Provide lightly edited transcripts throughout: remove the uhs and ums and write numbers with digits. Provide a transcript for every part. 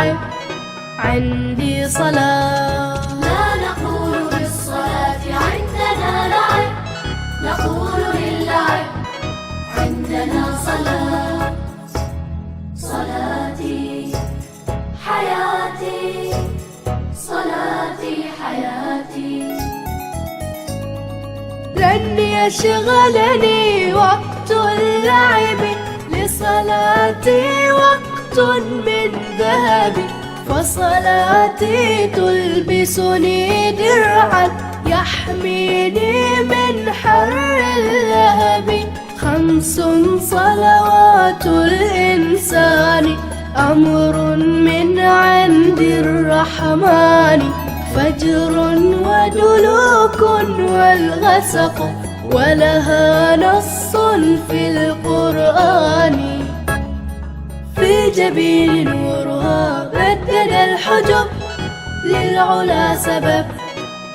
للعب عندي صلاة. لا نقول للصلاة عندنا لعب، نقول للعب عندنا صلاة. صلاتي حياتي، صلاتي حياتي. لن يشغلني وقت اللعب، لصلاتي وقت من ذهب، فصلاتي تلبسني درعا يحميني من حر اللهب. خمس صلوات الإنسان أمر من عند الرحمن، فجر ودلوك والغسق، ولها نص في القرآن. في الجبين نورها بدد الحجب، للعلا سبب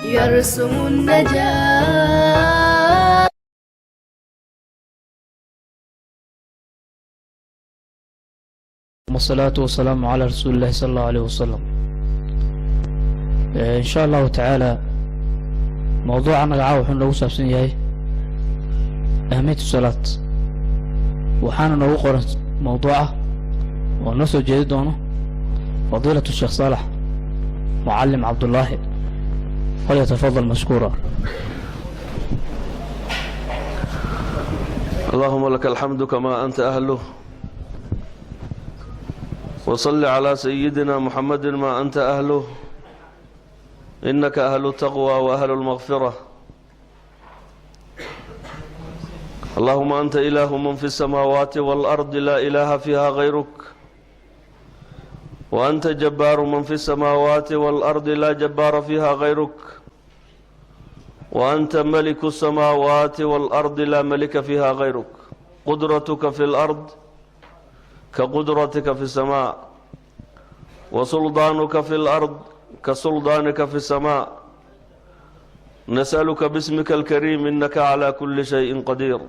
يرسم النجاة. والصلاة والسلام على رسول الله صلى الله عليه وسلم. In sha Allahu tacaala, mawduuca magaca wuxuu noogu saabsan yahay أهمية الصلاة. Waxaana noogu qoran mawduuca oo noo soo jeedi doono فضيلة الشيخ صالح معلم عبدالله، فليتفضل مشكورا. اللهم لك الحمد كما أنت أهله، وصل على سيدنا محمد ما أنت أهله، إنك أهل التقوى وأهل المغفرة. اللهم أنت إله من في السماوات والأرض، لا إله فيها غيرك، وأنت جبار من في السماوات والأرض، لا جبار فيها غيرك، وأنت ملك السماوات والأرض، لا ملك فيها غيرك. قدرتك في الأرض كقدرتك في السماء، وسلطانك في الأرض كسلطانك في السماء. نسألك باسمك الكريم، إنك على كل شيء قدير.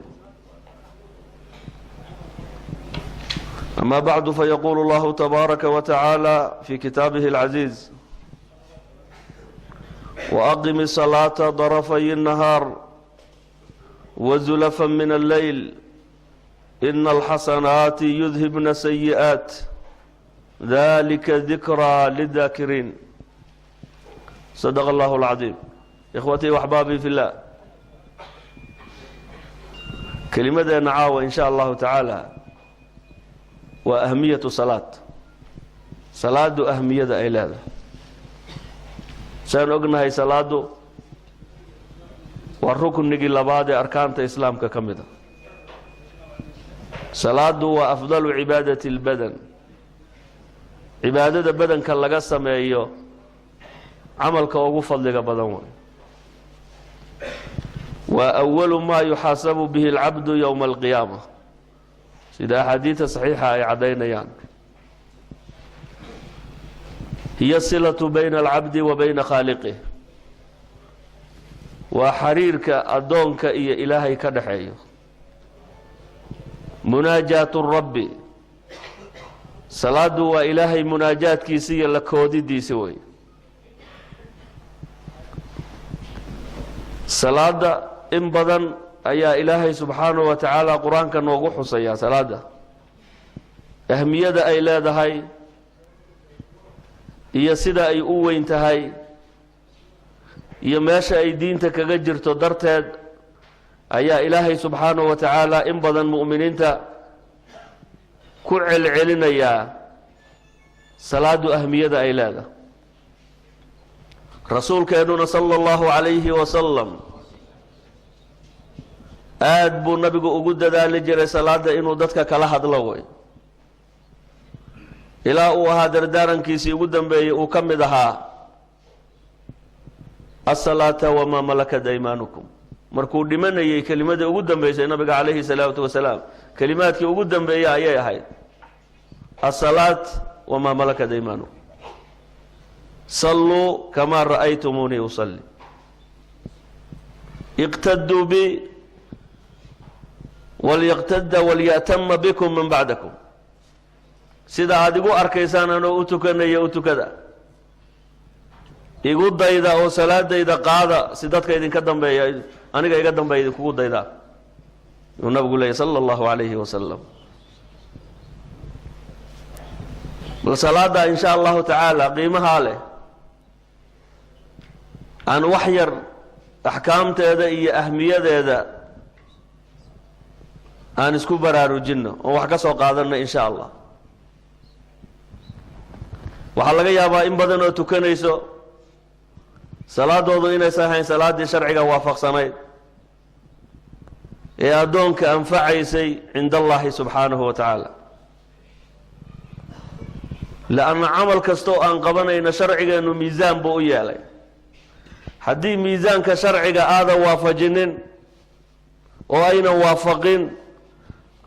أما بعد، فيقول الله تبارك وتعالى في كتابه العزيز: وأقم الصلاة طرفي النهار وزلفا من الليل، إن الحسنات يذهبن السيئات، ذلك ذكرى للذاكرين. صدق الله العظيم. إخوتي وأحبابي في الله، kelimadeena caawa in sha Allahu tacaala waa أهمية الصلاة, salaadu ahmiyada ay leedahay. Saan ognahay, salaadu waa ruknigii labaad ee arkaanta Islaamka ka mid a. Salaadu waa أفضل عبادة البدن, cibaadada badanka laga sameeyo camalka ugu fadliga badan way. Waa أول ما يحاسب به العبد يوم القيامة, sida axaadiidta saxiixa ay caddaynayaan. هي الصلة بين العبد وبين خالقه, waa xiriirka addoonka iyo Ilaahay ka dhexeeyo, مناجاة الرب. Salaadu waa Ilaahay munaajaadkiisa iyo la koodidiisa wey. Salaada in badan ayaa Ilaahay subxaanahu wa tacaala Qur-aanka noogu xusayaa, salaada ahmiyada ay leedahay iyo sida ay u weyn tahay iyo meesha ay diinta kaga jirto darteed ayaa Ilaahay subxaanahu wa tacaala in badan mu'miniinta ku celcelinayaa salaadu ahmiyada ay leedahay. Rasuulkeennuna صلى الله عليه وسلم aad buu nabigu ugu dadaali jiray salaada inuu dadka kala hadlo wey, ilaa uu ahaa dardaarankiisii ugu dambeeyey uu ka mid ahaa "الصلاة وما ملكت أيمانكم". Markuu dhimanayey, kelimadii ugu dambeysay nabiga عليه الصلاة والسلام, kelimaadkii ugu dambeeyey ayay ahayd "الصلاة وما ملكت أيمانكم، صلوا كما رأيتموني أصلي، اقتدوا بي وليقتد وليأتم بكم من بعدكم". Sida aada igu arkaysaan anoo u tukanaya u tukada, igu dayda oo salaadayda qaada, si dadka idinka dambeeya aniga iga dambeeya idinkugu daydaa, yuu nabigu leeyay sala allahu calayhi wasalam. Bal salaada in sha allahu tacaala qiimahaa leh aan wax yar axkaamteeda iyo ahmiyadeeda aan isku baraarujinno oon wax ka soo qaadanno in sha Allah. Waxaa laga yaabaa in badan oo tukanayso salaadoodu inaysan ahayn salaaddii sharciga waafaqsanayd ee addoonka anfacaysay cinda allahi subxaanahu wa tacaala, lianna camal kasta oo aan qabanayno sharcigeennu miisaan buu u yeelay. Haddii miisaanka sharciga aadan waafajinin oo aynan waafaqin,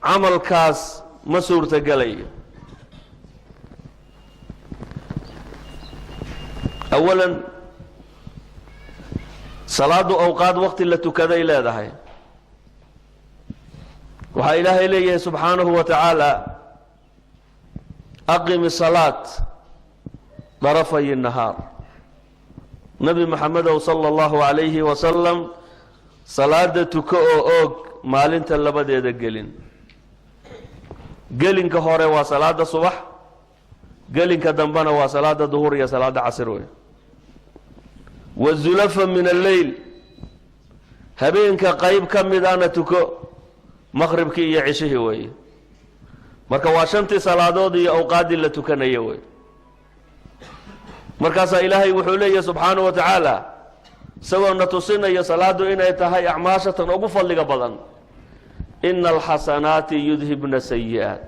camalkaas ma suurtagelayo. Awalan, salaaddu awqaad waqti la tukaday leedahay. Waxaa Ilaahay leeyahay subxaanahu wa tacaala: aqimi salaat darafay nahaar. Nabi Maxamedow sala allahu calayhi wasalam, salaada tuko oo oog maalinta labadeeda gelin. Gelinka hore waa salaada subax, gelinka dambena waa salaada duhur iyo salaada casir wey. Wazulafa min alleyl, habeenka qayb ka midana tuko, maqribkii iyo cishihii weeye. Marka waa shantii salaadood iyo awqaaddii la tukanaya wey. Markaasaa Ilaahay wuxuu leeyahy subxaanahu wa tacaala, isagoo na tusinayo salaaddu inay tahay acmaashatan ugu fadliga badan: ina alxasanaati yudhibna sayi'aat.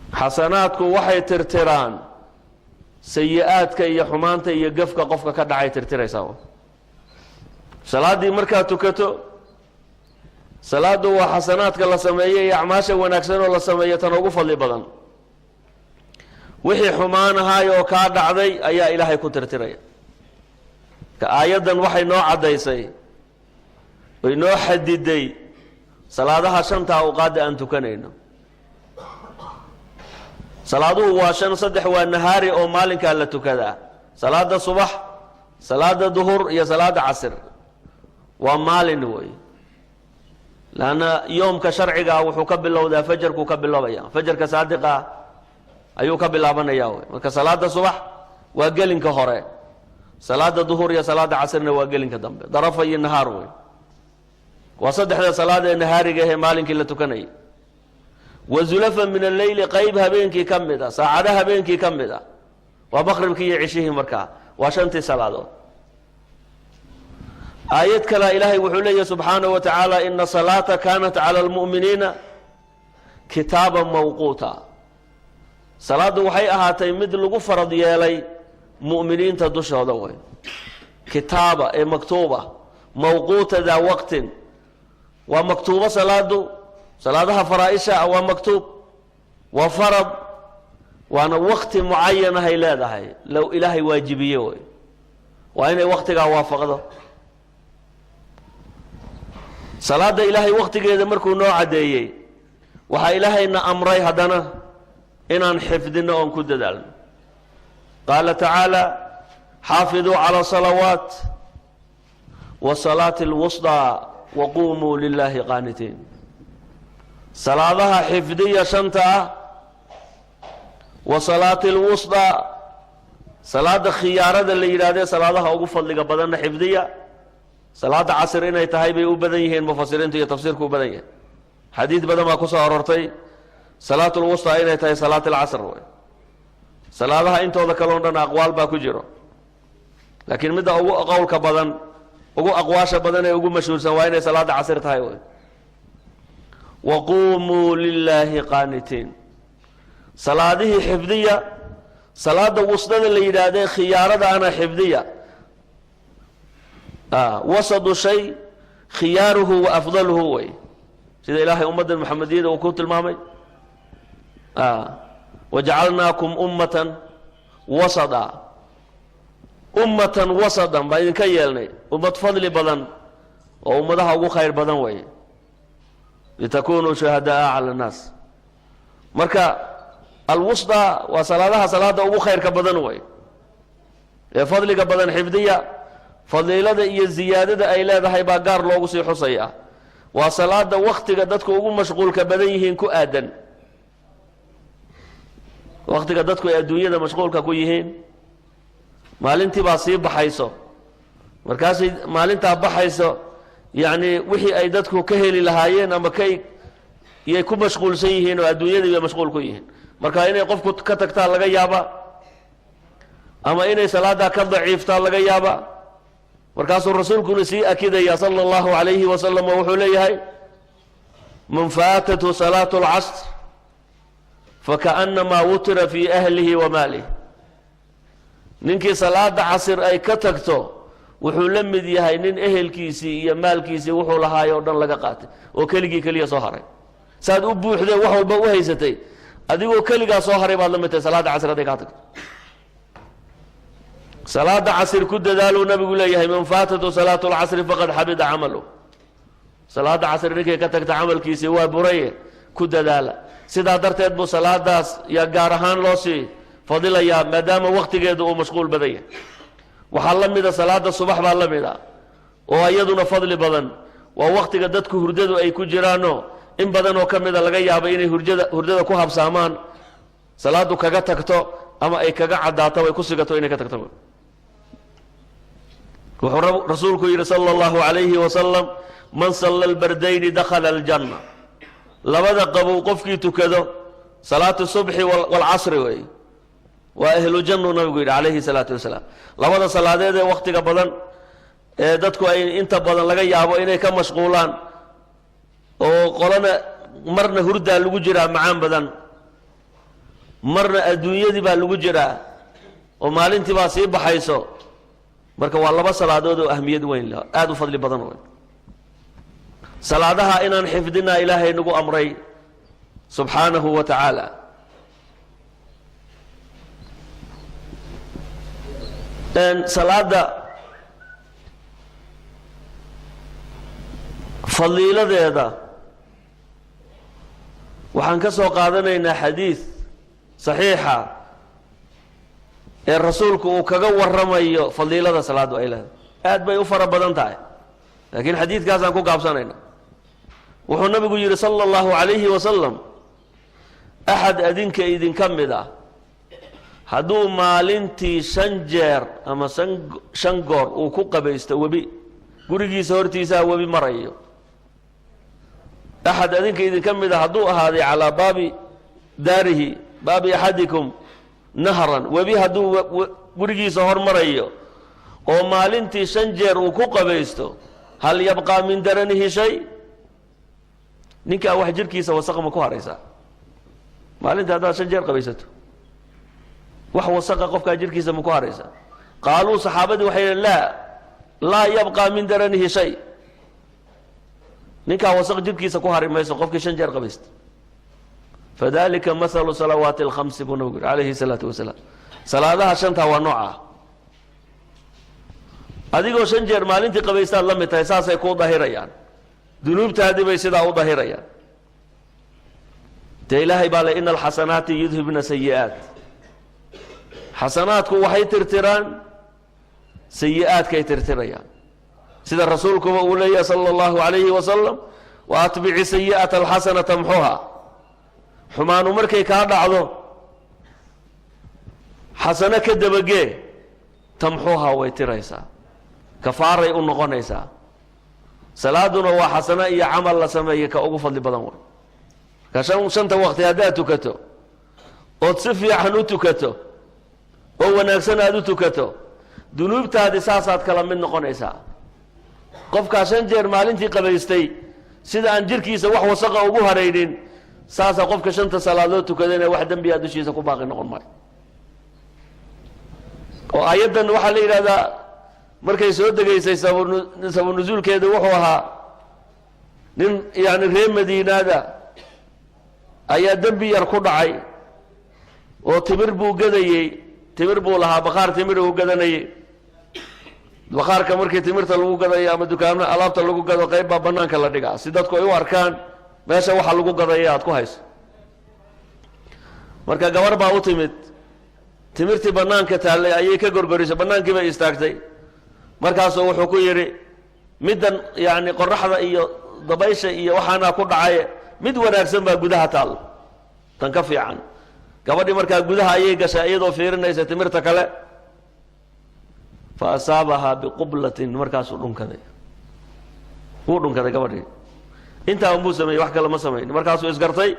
Xasanaadku waxay tirtiraan sayi-aadka iyo xumaanta iyo gefka qofka ka dhacay tirtiraysaa. Salaaddii markaad tukato, salaaddu waa xasanaadka la sameeyey iyo acmaasha wanaagsan oo la sameeyo tan ugu fadli badan. Wixii xumaan ahaay oo kaa dhacday ayaa Ilaahay ku tirtiraya. Ka aayaddan waxay noo caddaysay oy noo xadiday salaadaha shanta awqaadda aan tukanayno. Salaaduhu waa shan: saddex waa nahaari oo maalinkaa la tukadaa, salaada subax, salaada duhur iyo salaada casir, waa maalin wey, laanna yoomka sharcigaa wuxuu ka bilowdaa fajarkuu ka biloobaya, fajarka saadiqa ayuu ka bilaabanaya wey. Marka salaada subax waa gelinka hore, salaada duhur iyo salaada casirna waa gelinka dambe, darafa iyo nahaar wey. Waa saddexda salaad ee nahaariga ahee maalinkii la tukanayay. Wa zulafa min alleyli, qayb habeenkii ka mid a, saacada habeenkii ka mid a, waa maqribkii iyo cishihii. Markaa waa shantii salaadood. Aayad kalea Ilaahay wuxuu leeyahy subxaanahu wa tacaala: ina salaata kaanat cala almu'miniina kitaaban mawquuta. Salaaddu waxay ahaatay mid lagu farad yeelay mu'miniinta dushooda wey, kitaaba ee maktuuba, mawquuta daa waqtin, waa maktuubo salaadu. Salaadaha faraa-isha ah waa maktuub, waa farad, waana wakti mucayan ahay leedahay low Ilaahay waajibiye wey, waa inay waktigaa waafaqdo. Salaadda Ilaahay waktigeeda markuu noo caddeeyey, waxaa Ilaahayna amray haddana inaan xifdinno oon ku dadaalno. Qaala tacaala: xaafiduu cala salawaat wa salaati alwusطaa waquumuu lilaahi qaanitiin. Salaadaha xifdiya shanta ah, wa salaati alwusطaa, salaada khiyaarada la yidhaahdee salaadaha ugu fadliga badanna xifdiya. Salaada casr inay tahay bay u badan yihiin mufasiriintu iyo tafsiirku u badan yahay. Xadiid badan baa ku soo aroortay salaat lwusطaa inay tahay salaat alcasr wey. Salaadaha intooda kaleo dhan aqwaal baa ku jiro, laakiin midda ugu qowlka badan, ugu aqwaasha badan ee ugu mashhuursan waa inay salaada casr tahay wey. Waquumuu lilaahi qaanitiin. Salaadihii xifdiya, salaada wusdada la yidhaahdee khiyaarada ana xifdiya. Wasadu shay khiyaaruhu wa afdaluhu wey, sida Ilaahay ummadda Maxamediyada uu ku tilmaamay: wajacalnaakum ummatan wasada. Ummatan wasadan baa idinka yeelnay, ummad fadli badan oo ummadaha ugu khayr badan wey, litakunuu shuhadaaa cala annaas. Marka Alwusطa waa salaadaha salaada ugu khayrka badan wey, ee fadliga badan xifdiya. Fadiilada iyo ziyaadada ay leedahay baa gaar loogu sii xusaya. Waa salaada waktiga dadku ugu mashquulka badan yihiin ku aadan, waktiga dadku ay adduunyada mashquulka ku yihiin. Maalintii baa sii baxayso, markaasay maalintaa baxayso, yacni wixii ay dadku ka heli lahaayeen ama kay yay ku mashquulsan yihiin oo adduunyadii bay mashquul ku yihiin. Marka inay qofku ka tagtaa laga yaaba, ama inay salaaddaa ka daciiftaa laga yaaba. Markaasuu rasuulkuna sii akidaya sala allahu calayhi wasalam, oo wuxuu leeyahay: "Man faatathu salaatu alcasr fakaannamaa wutira fii ahlihi wa maalih." Ninkii salaada casir ay ka tagto wuxuu la mid yahay nin ehelkiisii iyo maalkiisii wuxuu lahaay oo dhan laga qaatay oo keligii keliya soo haray. Saad u buuxdee wax walba u haysatay, adigoo keligaa soo haray baad la mid tahay salaada casir hadday kaa tagto. Salaada casir ku dadaaluu nabigu leeyahay: "Man faatatu salaatu lcasri faqad xabida camalu." Salaada casr ninkay ka tagta camalkiisii waa buraye, ku dadaala. Sidaa darteed buu salaadaas yaa gaar ahaan loo sii fadilayaa, maadaama waktigeedu uu mashquul badan yahay. Waxaa la mida salaada subax baa la mid a, oo iyaduna fadli badan. Waa waktiga dadku hurdadu ay ku jiraano, in badan oo ka mida laga yaabo inay hurdada ku habsaamaan, salaadu kaga tagto ama ay kaga caddaato, ay ku sigato inay ka tagto. Wuxuu rasuulku yidhi sala allahu calayhi wasalam: "Man salla albardayni dakhala aljanna." Labada qabow qofkii tukado, salaatu subxi walcasri wey, waa ahlu jannu, nabigu yidhi calayhi salaatu wasalaam. Labada salaadeed ee wakhtiga badan ee dadku ay inta badan laga yaabo inay ka mashquulaan, oo qolana marna hurdaa lagu jiraa macaan badan, marna adduunyadii baa lagu jiraa oo maalintii baa sii baxayso. Marka waa laba salaadood oo ahmiyad weyn leh, aada u fadli badan wey. Salaadaha inaan xifdinaa Ilaahay nagu amray subxaanahu wa tacaala. Salaada fadiiladeeda waxaan ka soo qaadanaynaa xadiid saxiixa ee rasuulku uu kaga warramayo fadiilada salaaddu ay leedahay. Aad bay u fara badan tahay, laakiin xadiidkaasaan ku gaabsanayna. Wuxuu nabigu yidhi sala allahu calayhi wasalam: "Axad adinka idinka mid ah hadduu maalintii shan jeer ama shan goor uu ku qabaysto webi, gurigiisa hortiisaa webi marayo, axad adinka idinka mid a hadduu ahaaday calaa baabi daarihi, baabi axadikum nahran, webi hadduu gurigiisa hor marayo oo maalintii shan jeer uu ku qabaysto, hal yabqaa min daranihi shay?" Ninkaa wax jirkiisa wasaq ma ku haraysaa? Maalintii haddaad shan jeer qabaysato, wax wasaqa qofkaa jirkiisa ma ku haraysaa? Qaaluu, saxaabadii waxay yidheen: "Laa, laa yabqaa min daranihi shay." Ninkaa wasaq jirkiisa ku hari mayso qofkii shan jeer qabaysta. "Fadalika mahalu salawaati alkhamsi," buu nabigu yidhi calayhi salaatu wasalaam. Salaadaha shantaa waa nooca ah. Adigoo shan jeer maalintii qabaystaad la mid tahay, saasay kuu dahirayaan, dunuubtaadii bay sidaa u dahirayaan. Dee Ilaahay baa le: "Ina alxasanaati yudhibna sayi'aat." Xasanaadku waxay tirtiraan sayi-aadkay tirtirayaan, sida rasuulkuba uu leeyahay sala allahu calayhi wasalam: "Wa atbici sayi'ata alxasana tamxuha." Xumaanu markay kaa dhacdo, xasano ka dabagee, tamxuha, way tiraysaa, kafaaray u noqonaysaa. Salaaduna waa xasano iyo camal la sameeyey ka ugu fadli badan wey. Marka shanta waqti haddaad tukato, ood si fiican u tukato oo wanaagsan aada u tukato, dunuubtaadi saasaad kala mid noqonaysaa qofkaa shan jeer maalintii qabaystay. Sida aan jirkiisa wax wasaqa ugu haraynin, saasaa qofka shanta salaadood tukadayna wax dembiyaa dushiisa ku baaqi noqon maayo. Oo aayaddan waxaa la yidhahdaa markay soo degaysay, sababu nusuulkeedu wuxuu ahaa nin yani reer Madiinaada ayaa dembi yar ku dhacay, oo timir buu gadayey, timir buu lahaa, bakhaar timir uu gadanayey. Bakhaarka markii timirta lagu gadayo ama dukaamna alaabta lagu gado, qayb baa banaanka la dhigaa si dadku ay u arkaan meesha waxa lagu gadaya aad ku hayso. Marka gabar baa u timid, timirtii bannaanka taallay ayay ka gorgorisay, bannaankii bay istaagtay. Markaasuu wuxuu ku yidhi, middan yacni qoraxda iyo dabaysha iyo waxaanaa ku dhacaye, mid wanaagsan baa gudaha taal, tan ka fiican. Gabadhii markaa gudaha ayay gashay iyadoo fiirinaysa timirta kale. Fa asaabahaa biqublatin, markaasuu dhunkaday, wuu dhunkaday gabadhii. Intaa unbuu sameeyey, wax kale ma samayn. Markaasuu isgartay,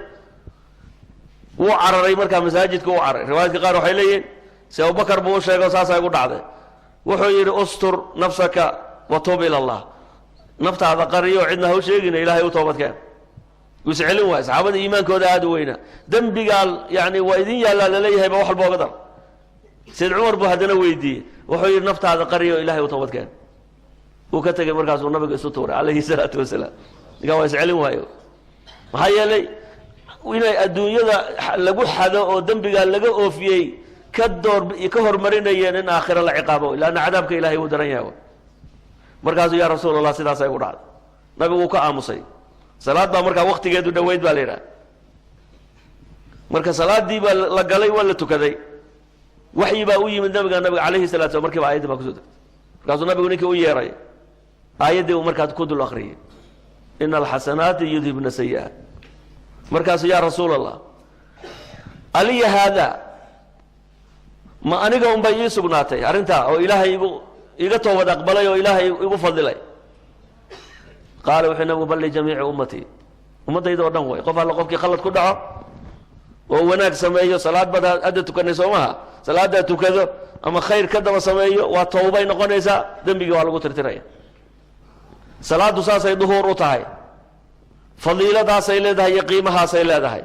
wuu cararay. Markaa masaajidka u cararay. Riwaayadka qaar waxay leeyihin si Abubakar buu u sheego, saasaa igu dhacday. Wuxuu yidhi, "Ustur nafsaka wa tuub ila Allah." Naftaada qariyo, cidna ha u sheegina, Ilaahay u toobadkeen. Wuu is celin waay. Saxaabada iimaankooda aada u weynaa. Dembigaa yani waa idin yaallaa laleeyahay ba wax walba oga dar. Sayd Cumar buu haddana weydiiyey. Wuxuu yidhi, "Naftaada qariyo, Ilahay u toobadkeen." Wuu ka tegey. Markaasuu nabiga isu tuuray calayhi salaatu wasalaam. Ninkaan waa iscelin waayo. Maxaa yeelay, inay adduunyada lagu xado oo dembigaa laga oofiyey ka door ka hormarinayeen in aakhiro la ciqaabo, leanna cadaabka Ilahay wuu daran yahay. Markaasuu, "Yaa Rasuul Allah, sidaasa igu dhacday." Nabigu wuu ka aamusay. Salaad baa markaa waktigeedu dhoweyd baa la yidhaha. Marka salaadii baa la galay, waa la tukaday. Waxyi baa u yimid nabiga. Nabiga calayhi salatu slam markiiba ayaddii baa kusoo degtay. Markaasuu nabigu ninkii u yeeray, aayaddii uu markaa ku dul akriyay, "Ina alxasanaati yudhibna sayi'aat." Markaasuu, "Yaa Rasuul Allah, aliya haada?" Ma aniga unbay ii sugnaatay arrintaa oo Ilaahay igu iga toobad aqbalay oo Ilaahay igu fadilay? Qaala, wuxuu nabigu, "Bal lijamiici ummatii." Ummaddayda oo dhan way. Qof alla qofkii khalad ku dhaco oo wanaag sameeyo, salaad baad hadda tukanay soo maha, salaaddaa tukado ama khayr ka daba sameeyo, waa towbay noqonaysaa, dembigii waa lagu tirtiraya. Salaaddu saasay duhuur u tahay, fadiiladaasay leedahay iyo qiimahaasay leedahay.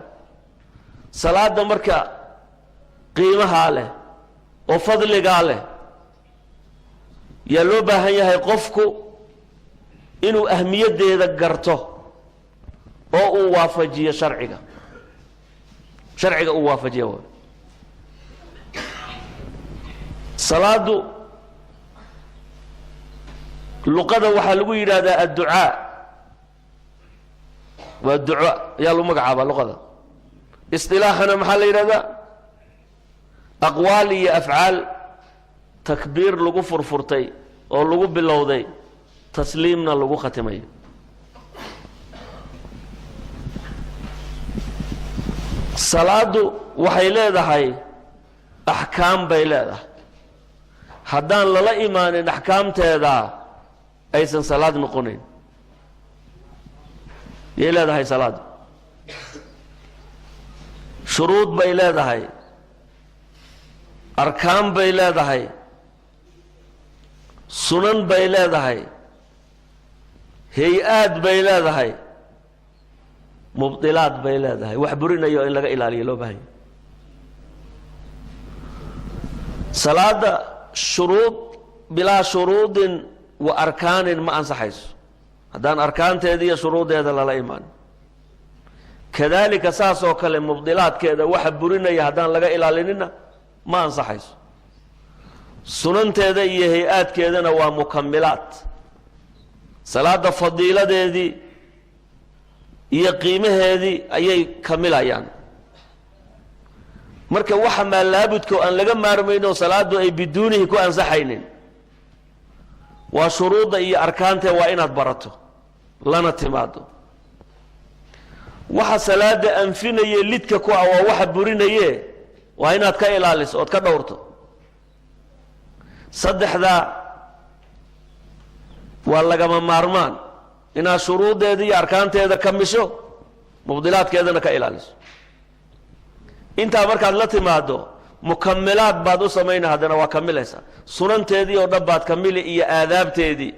Salaadda marka qiimahaa leh oo fadligaa leh yaa loo baahan yahay qofku inuu ahmiyaddeeda garto oo uu waafajiyo sharciga. Sharciga uu waafajiyo waay. Salaaddu luqada waxaa lagu yidhaahdaa adducaa, waa duco ayaa lagu magacaabaa luqada. Isilaaxana maxaa la yidhahdaa? Aqwaal iyo afcaal takbiir lagu furfurtay oo lagu bilowday, tasliimna lagu khatimayo. Salaaddu waxay leedahay axkaam bay leedahay. Haddaan lala imaanin axkaamteeda, aysan salaad noqonayn. Yay leedahay salaaddu? Shuruud bay leedahay, arkaan bay leedahay, sunan bay leedahay, hay-aad bay leedahay, mubdilaad bay leedahay, wax burinayo in laga ilaaliyo loo bahanya. Salaada shuruud, bilaa shuruudin wa arkaanin ma ansaxayso haddaan arkaanteeda iyo shuruuddeeda lala imaanin. Kadaalika saas oo kale mubdilaadkeeda, waxa burinaya haddaan laga ilaalinina, ma ansaxayso. Sunanteeda iyo hay-aadkeedana waa mukamilaat. Salaada fadiiladeedii iyo qiimaheedii ayay kamilayaan. Marka waxa maalaabudka oo aan laga maarmayno, salaadu ay biduunihi ku ansaxaynin, waa shuruudda iyo arkaantee, waa inaad barato lana timaado. Waxa salaada anfinaye lidka ku ah, waa waxa burinaye, waa inaad ka ilaaliso ood ka dhowrto. Saddexdaa waa lagama maarmaan: inaad shuruuddeeda iyo arkaanteeda kamisho, mubdilaadkeedana ka ilaaliso. Intaa markaad la timaado, mukamilaad baad u samayna. Haddana waa kamilaysaa, sunanteedii oo dhan baad kamili iyo aadaabteedii.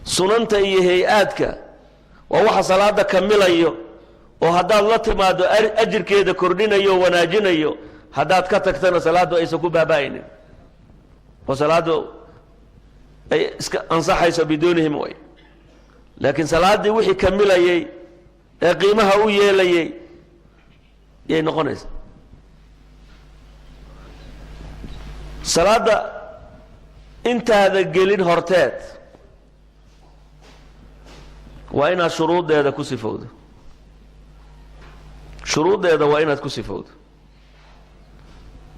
Sunanta iyo hay-aadka waa waxa salaada kamilayo oo haddaad la timaado ajirkeeda kordhinayo o wanaajinayo, haddaad ka tagtana salaaddu aysan ku baaba'aynin oo salaaddu ay iska ansaxayso biduunihim way. Laakiin salaaddii wixii kamilayay ee qiimaha u yeelayay yay noqonaysa. Salaadda intaada gelin horteed waa inaad shuruuddeeda ku sifowdo. Shuruuddeeda waa inaad ku sifowdo.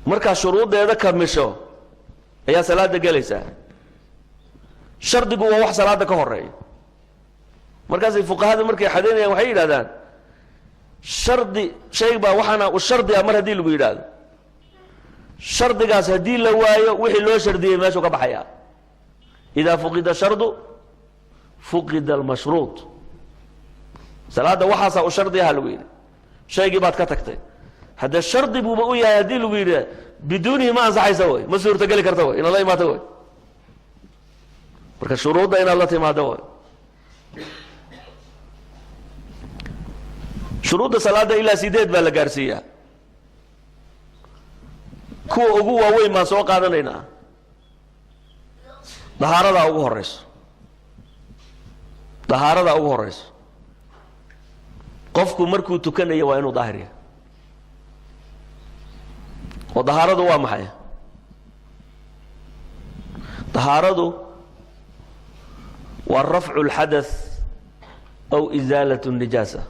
Markaa shuruuddeeda kamisho ayaa salaada gelaysaa. Shardigu waa wax salaada ka horeeya. Markaasay fuqahada markay xadaynayaan waxay yidhahdaan, shardi shay baa waxaana u shardi ah, mar haddii lagu yidhaahdo shardigaas haddii la waayo, wixii loo shardiyey meeshuu ka baxayaa. Idaa fuqida shardu fuqida almashruud. Salaadda waxaasaa u shardi aha lagu yidhi, shaygii baad ka tagtay. Haddee shardi buuba u yahay haddii lagu yidhi, biduunihi ma ansaxaysa way, ma suurtogeli karta way, inaad la imaato way. Marka shuruudda inaad la timaado way. Shuruudda salaadda ilaa 8 baa la gaarsiiyaa. Kuwa ugu waaweyn baan soo qaadanaynaa. Dahaaradaa ugu horeyso, dahaaradaa ugu horeyso. Qofku markuu tukanayo waa inuu daahir yahay. Oo dahaaradu waa maxay? Dahaaradu waa rafcu اlxadath aw isaalat الnijaasa.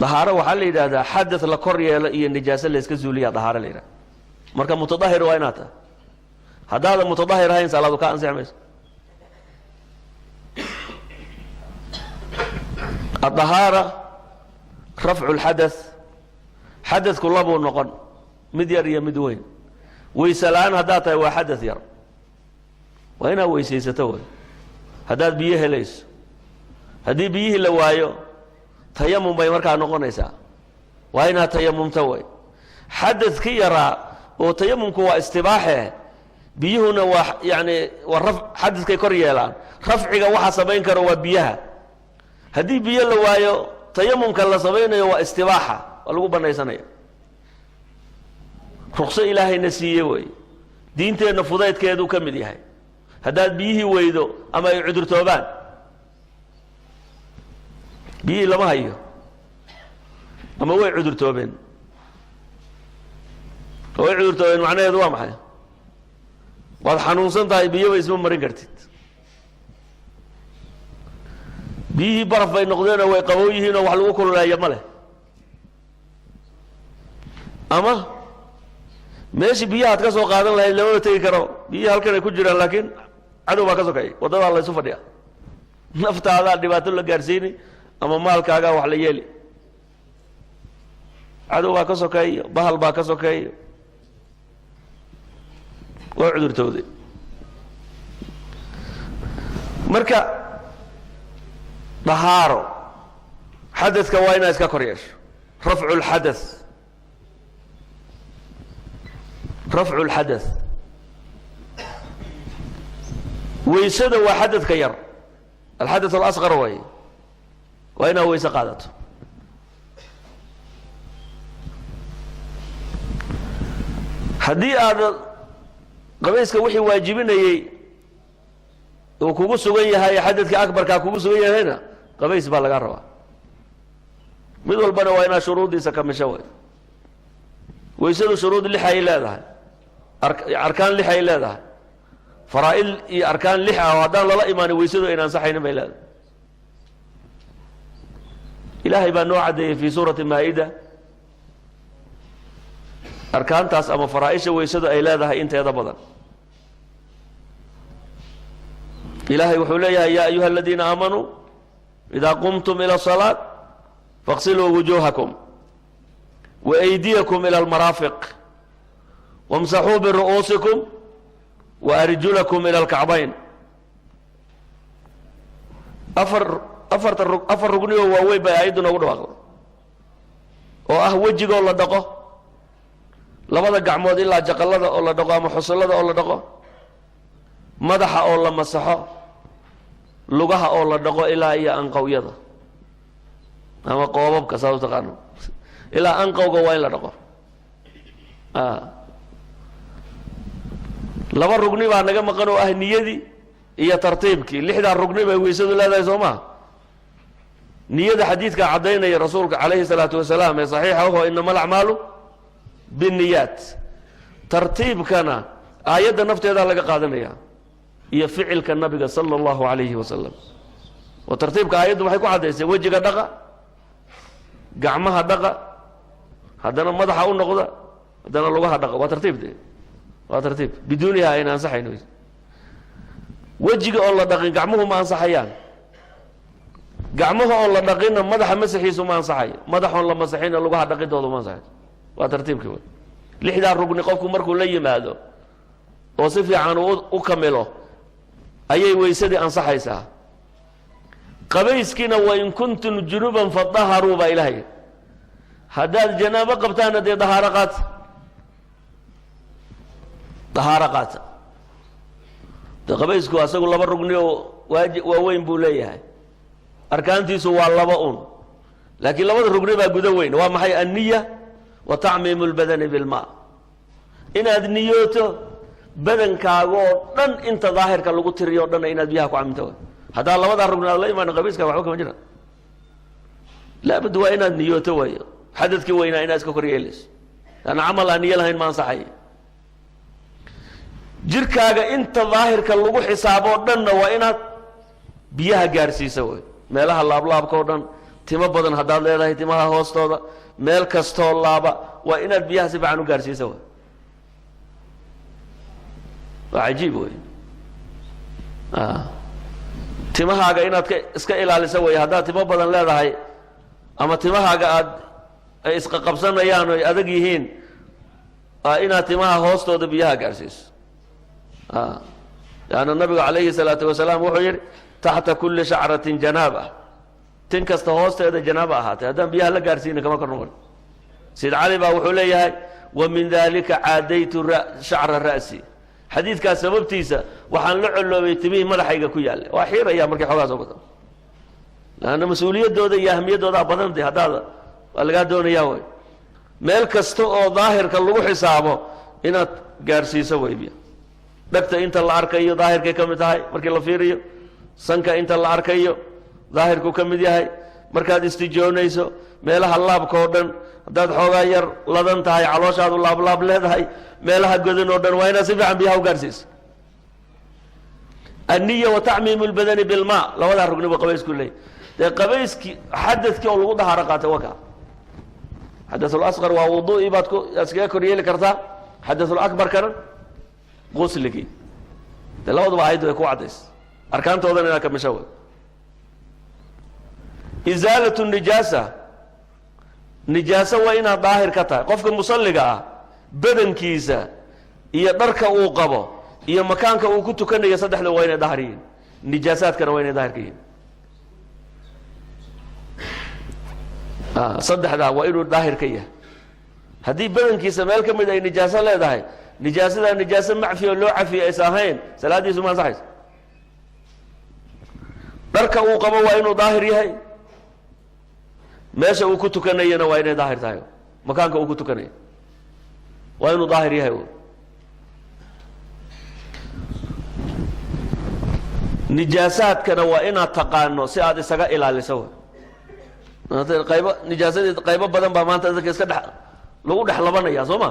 Dahaaro waxaa la yidhaahdaa xadath la kor yeelo iyo nijaaso la iska zuuliya dahaaro la yidhahda. Marka mutadahir waa inaad tahay. Haddaadan mutadahir ahayn, salaadu ka ansixi mayso. Addahaara rafcu lxadath. Xadathku labuu noqon, mid yar iyo mid weyn. Weyse la-aan haddaad tahay waa xadath yar, waa inaad weysaysato wey haddaad biyo helayso. Haddii biyihii la waayo, tayamum bay markaa noqonaysaa, waa inaad tayamumto wey. Xadathki yaraa oo tayamumku waa istibaaxe, biyuhuna waa yani waa raf, xadadkay kor yeelaan. Rafciga waxa samayn karo waa biyaha. Haddii biyo la waayo, tayamumka la samaynayo waa istibaaxa, waa lagu banaysanaya. Rukso ilaahayna siiye wey, diinteenna fudaydkeeduu ka mid yahay. Haddaad biyihii weydo ama ay cudurtoobaan, biyihii lama hayo ama way cudurtoobeen, way cudurtoobeen, macnaheedu waa maxay? Waad xanuunsan tahay, biyoba isma marin kartid. Biyihii baraf bay noqdeenoo way qabow yihiinoo wax lagu kululeeya ma leh, ama meeshii biyahaad ka soo qaadan lahayd lamaba tegi karo. Biyihii halkan ay ku jiraan, laakiin cadow baa ka sokayay, waddadaa laysu fadhiya. Naftaadaa dhibaato la gaadhsiini ama maalkaagaa wax la yeeli. Cadow baa ka sokeeyo, bahal baa ka sokeeyo, waa cudurtooday. Marka dahaaro, xadadka waa inaad iska kor yeesho. Rafcu lxadath, rafcu lxadath. Weysada waa xadadka yar, alxadath alasqar way, waa inaad weyse qaadato. Haddii aad qabayska wixii waajibinayey uu kugu sugan yahay, xadadka akbarkaa kugu sugan yahayna, qabays baa laga rabaa. Mid walbana waa inaad shuruuddiisa kamisho way. Weysadu shuruud lix ay leedahay, arkaan lix ay leedahay, faraa'id iyo arkaan lix ah oo haddaan lala imaanin weysadu ayna ansaxaynin bay leedahay. Ilaahay baa noo caddeeyey fii suurati maa'ida arkaantaas ama faraa'isha weysadu ay leedahay inteeda badan. Ilaahay wuxuu leeyahay: ya ayuha aladiina aamanuu idaa qumtum ila asalaat faqsiluu wujuuhakum waaydiyakum ila almaraafiq wamsaxuu biru'uusikum waarjulakum ila alkacbayn. Afar afarta afar rugni oo waaweyn bay aayaddu noogu dhawaaqda, oo ah wejigoo la dhaqo, labada gacmood ilaa jaqallada oo la dhaqo ama xusullada oo la dhaqo, madaxa oo la masaxo, lugaha oo la dhaqo ilaa iyo anqowyada ama qoobabka saa u taqaano, ilaa anqowga waa in la dhaqo. Laba rugni baa naga maqan oo ah niyadii iyo tartiibkii. Lixdaa rugni bay weysadu leedahay, soo maha? Niyada xadiidka caddaynaya rasuulka calayhi salaatu wasalaam ee saxiixa aho, inama alacmaalu binniyaat. Tartiibkana aayadda nafteedaa laga qaadanaya iyo ficilka nabiga sala allahu alayhi wasalam. Oo tartiibka aayaddu waxay ku caddaysay wejiga dhaqa, Gacmaha dhaqa, haddana madaxa u noqda, haddana lugaha dhaqa. Waa tartiib de, waa tartiib. Biduuniha ayna ansaxayn. Wejiga oon la dhaqin gacmuhu ma ansaxayaan, gacmaha oon la dhaqinna madaxa masaxiisu ma ansaxayo, madaxoon la masaxinna lugaha dhaqidoodu ma ansaxayo. Waa tartiibkii wey. Lixdaa rugni qofku markuu la yimaado oo si fiican uu u kamilo ayay weysadii ansaxaysaa. Qabayskiina wain kuntum junuban fadaharuu baa Ilahay. Haddaad janaabo qabtaanna dee dahaaro qaata, dahaaro qaata. De qabaysku asagu laba rugni oo waaji waaweyn buu leeyahay, arkaantiisu waa laba un, laakiin labada rugni baa gudo weyn. Waa maxay? Anniya wa tacmiimu lbadani bilmaa. Inaad niyooto badankaaga oo dhan, inta daahirka lagu tiriyo o dhanna inaad biyaha ku caminto. Haddaa labadaa rugni aad la imaano, qabayska waxba kama jiraan. Laabud waa inaad niyooto waayo xadadkii weynaa inaad iska kor yeelayso, laanna camal aan niyo lahayn ma ansaxay. Jirkaaga inta daahirka lagu xisaabo o dhanna waa inaad biyaha gaarsiisa wey. Meelaha laablaabka o dhan, timo badan haddaad leedahay, timaha hoostooda, meel kastoo laaba waa inaad biyaha si fiican u gaarsiisa wey. Waa cajiib wey. Timahaaga inaad ka iska ilaalisa wey. Haddaad timo badan leedahay ama timahaaga aad ay isqaqabsanayaan o ay adag yihiin, waa inaad timaha hoostooda biyaha gaarsiiso. Leanna nabigu calayhi salaatu wasalaam wuxuu yidhi: taxta kulli shacratin janaaba. Tin kasta hoosteeda janaaba ahaatay, haddaan biyaha la gaarsiinin kama kor noqon. Sayid Cali baa wuxuu leeyahay: wa min dalika caadaytu shacra ra'si. Xadiidkaas sababtiisa waxaan la coloobay timihii madaxayga ku yaallay. Waa xiiraya markay xoogaa soo badan, laanna mas-uuliyaddooda iyo ahmiyaddoodaa badantay. Haddaada waa lagaa doonayaa way meel kasta oo daahirka lagu xisaabo inaad gaarsiiso way biyo. Dhegta inta la arkayo daahirkay ka mid tahay markii la fiiriyo, sanka inta la arkayo daahirku ka mid yahay. Markaad istijoonayso, meelaha laabka oo dhan, haddaad xoogaa yar ladan tahay, calooshaadu laablaab leedahay, meelaha godan oo dhan waa inaad si fiican biyaha u gaarsiiso. Anniya wa tacmiimu lbadani bilmaa, labadaa rugni buu qabaysku leeyay. Dee qabayskii xadadkii oo lagu dahaaro qaatay waa kaa. Xadaثulasqar waa wudu'ii baad ku iskaga kor yeeli kartaa, xadaثulakbarkana qusligii. Dee labaduba ayaddu way ku caddays, arkaantoodana inaad kamisho wey. Isaalatu nijaasa, nijaaso waa inaad daahir ka tahay. Qofka musalliga ah badankiisa iyo dharka uu qabo iyo makaanka uu ku tukanayo, saddexda waa inay daahir yihiin, nijaasaadkana waa inay daahir ka yihiin. Saddexdaa waa inuu daahir ka yahay. Haddii badankiisa meel ka mid ay nijaaso leedahay, nijaasadaa nijaaso macfi oo loo cafiye aysa ahayn, salaaddiisu ma ansaxayso. Dharka uu qabo waa inuu daahir yahay, meesha uu ku tukanayana waa inay daahir tahay, makaanka uu ku tukanayo waa inuu daahir yahay. Nijaasaadkana waa inaad taqaano si aad isaga ilaaliso. Qaybo nijaasadii qaybo badan baa maanta dadka iska dhex lagu dhex labanaya, soo ma?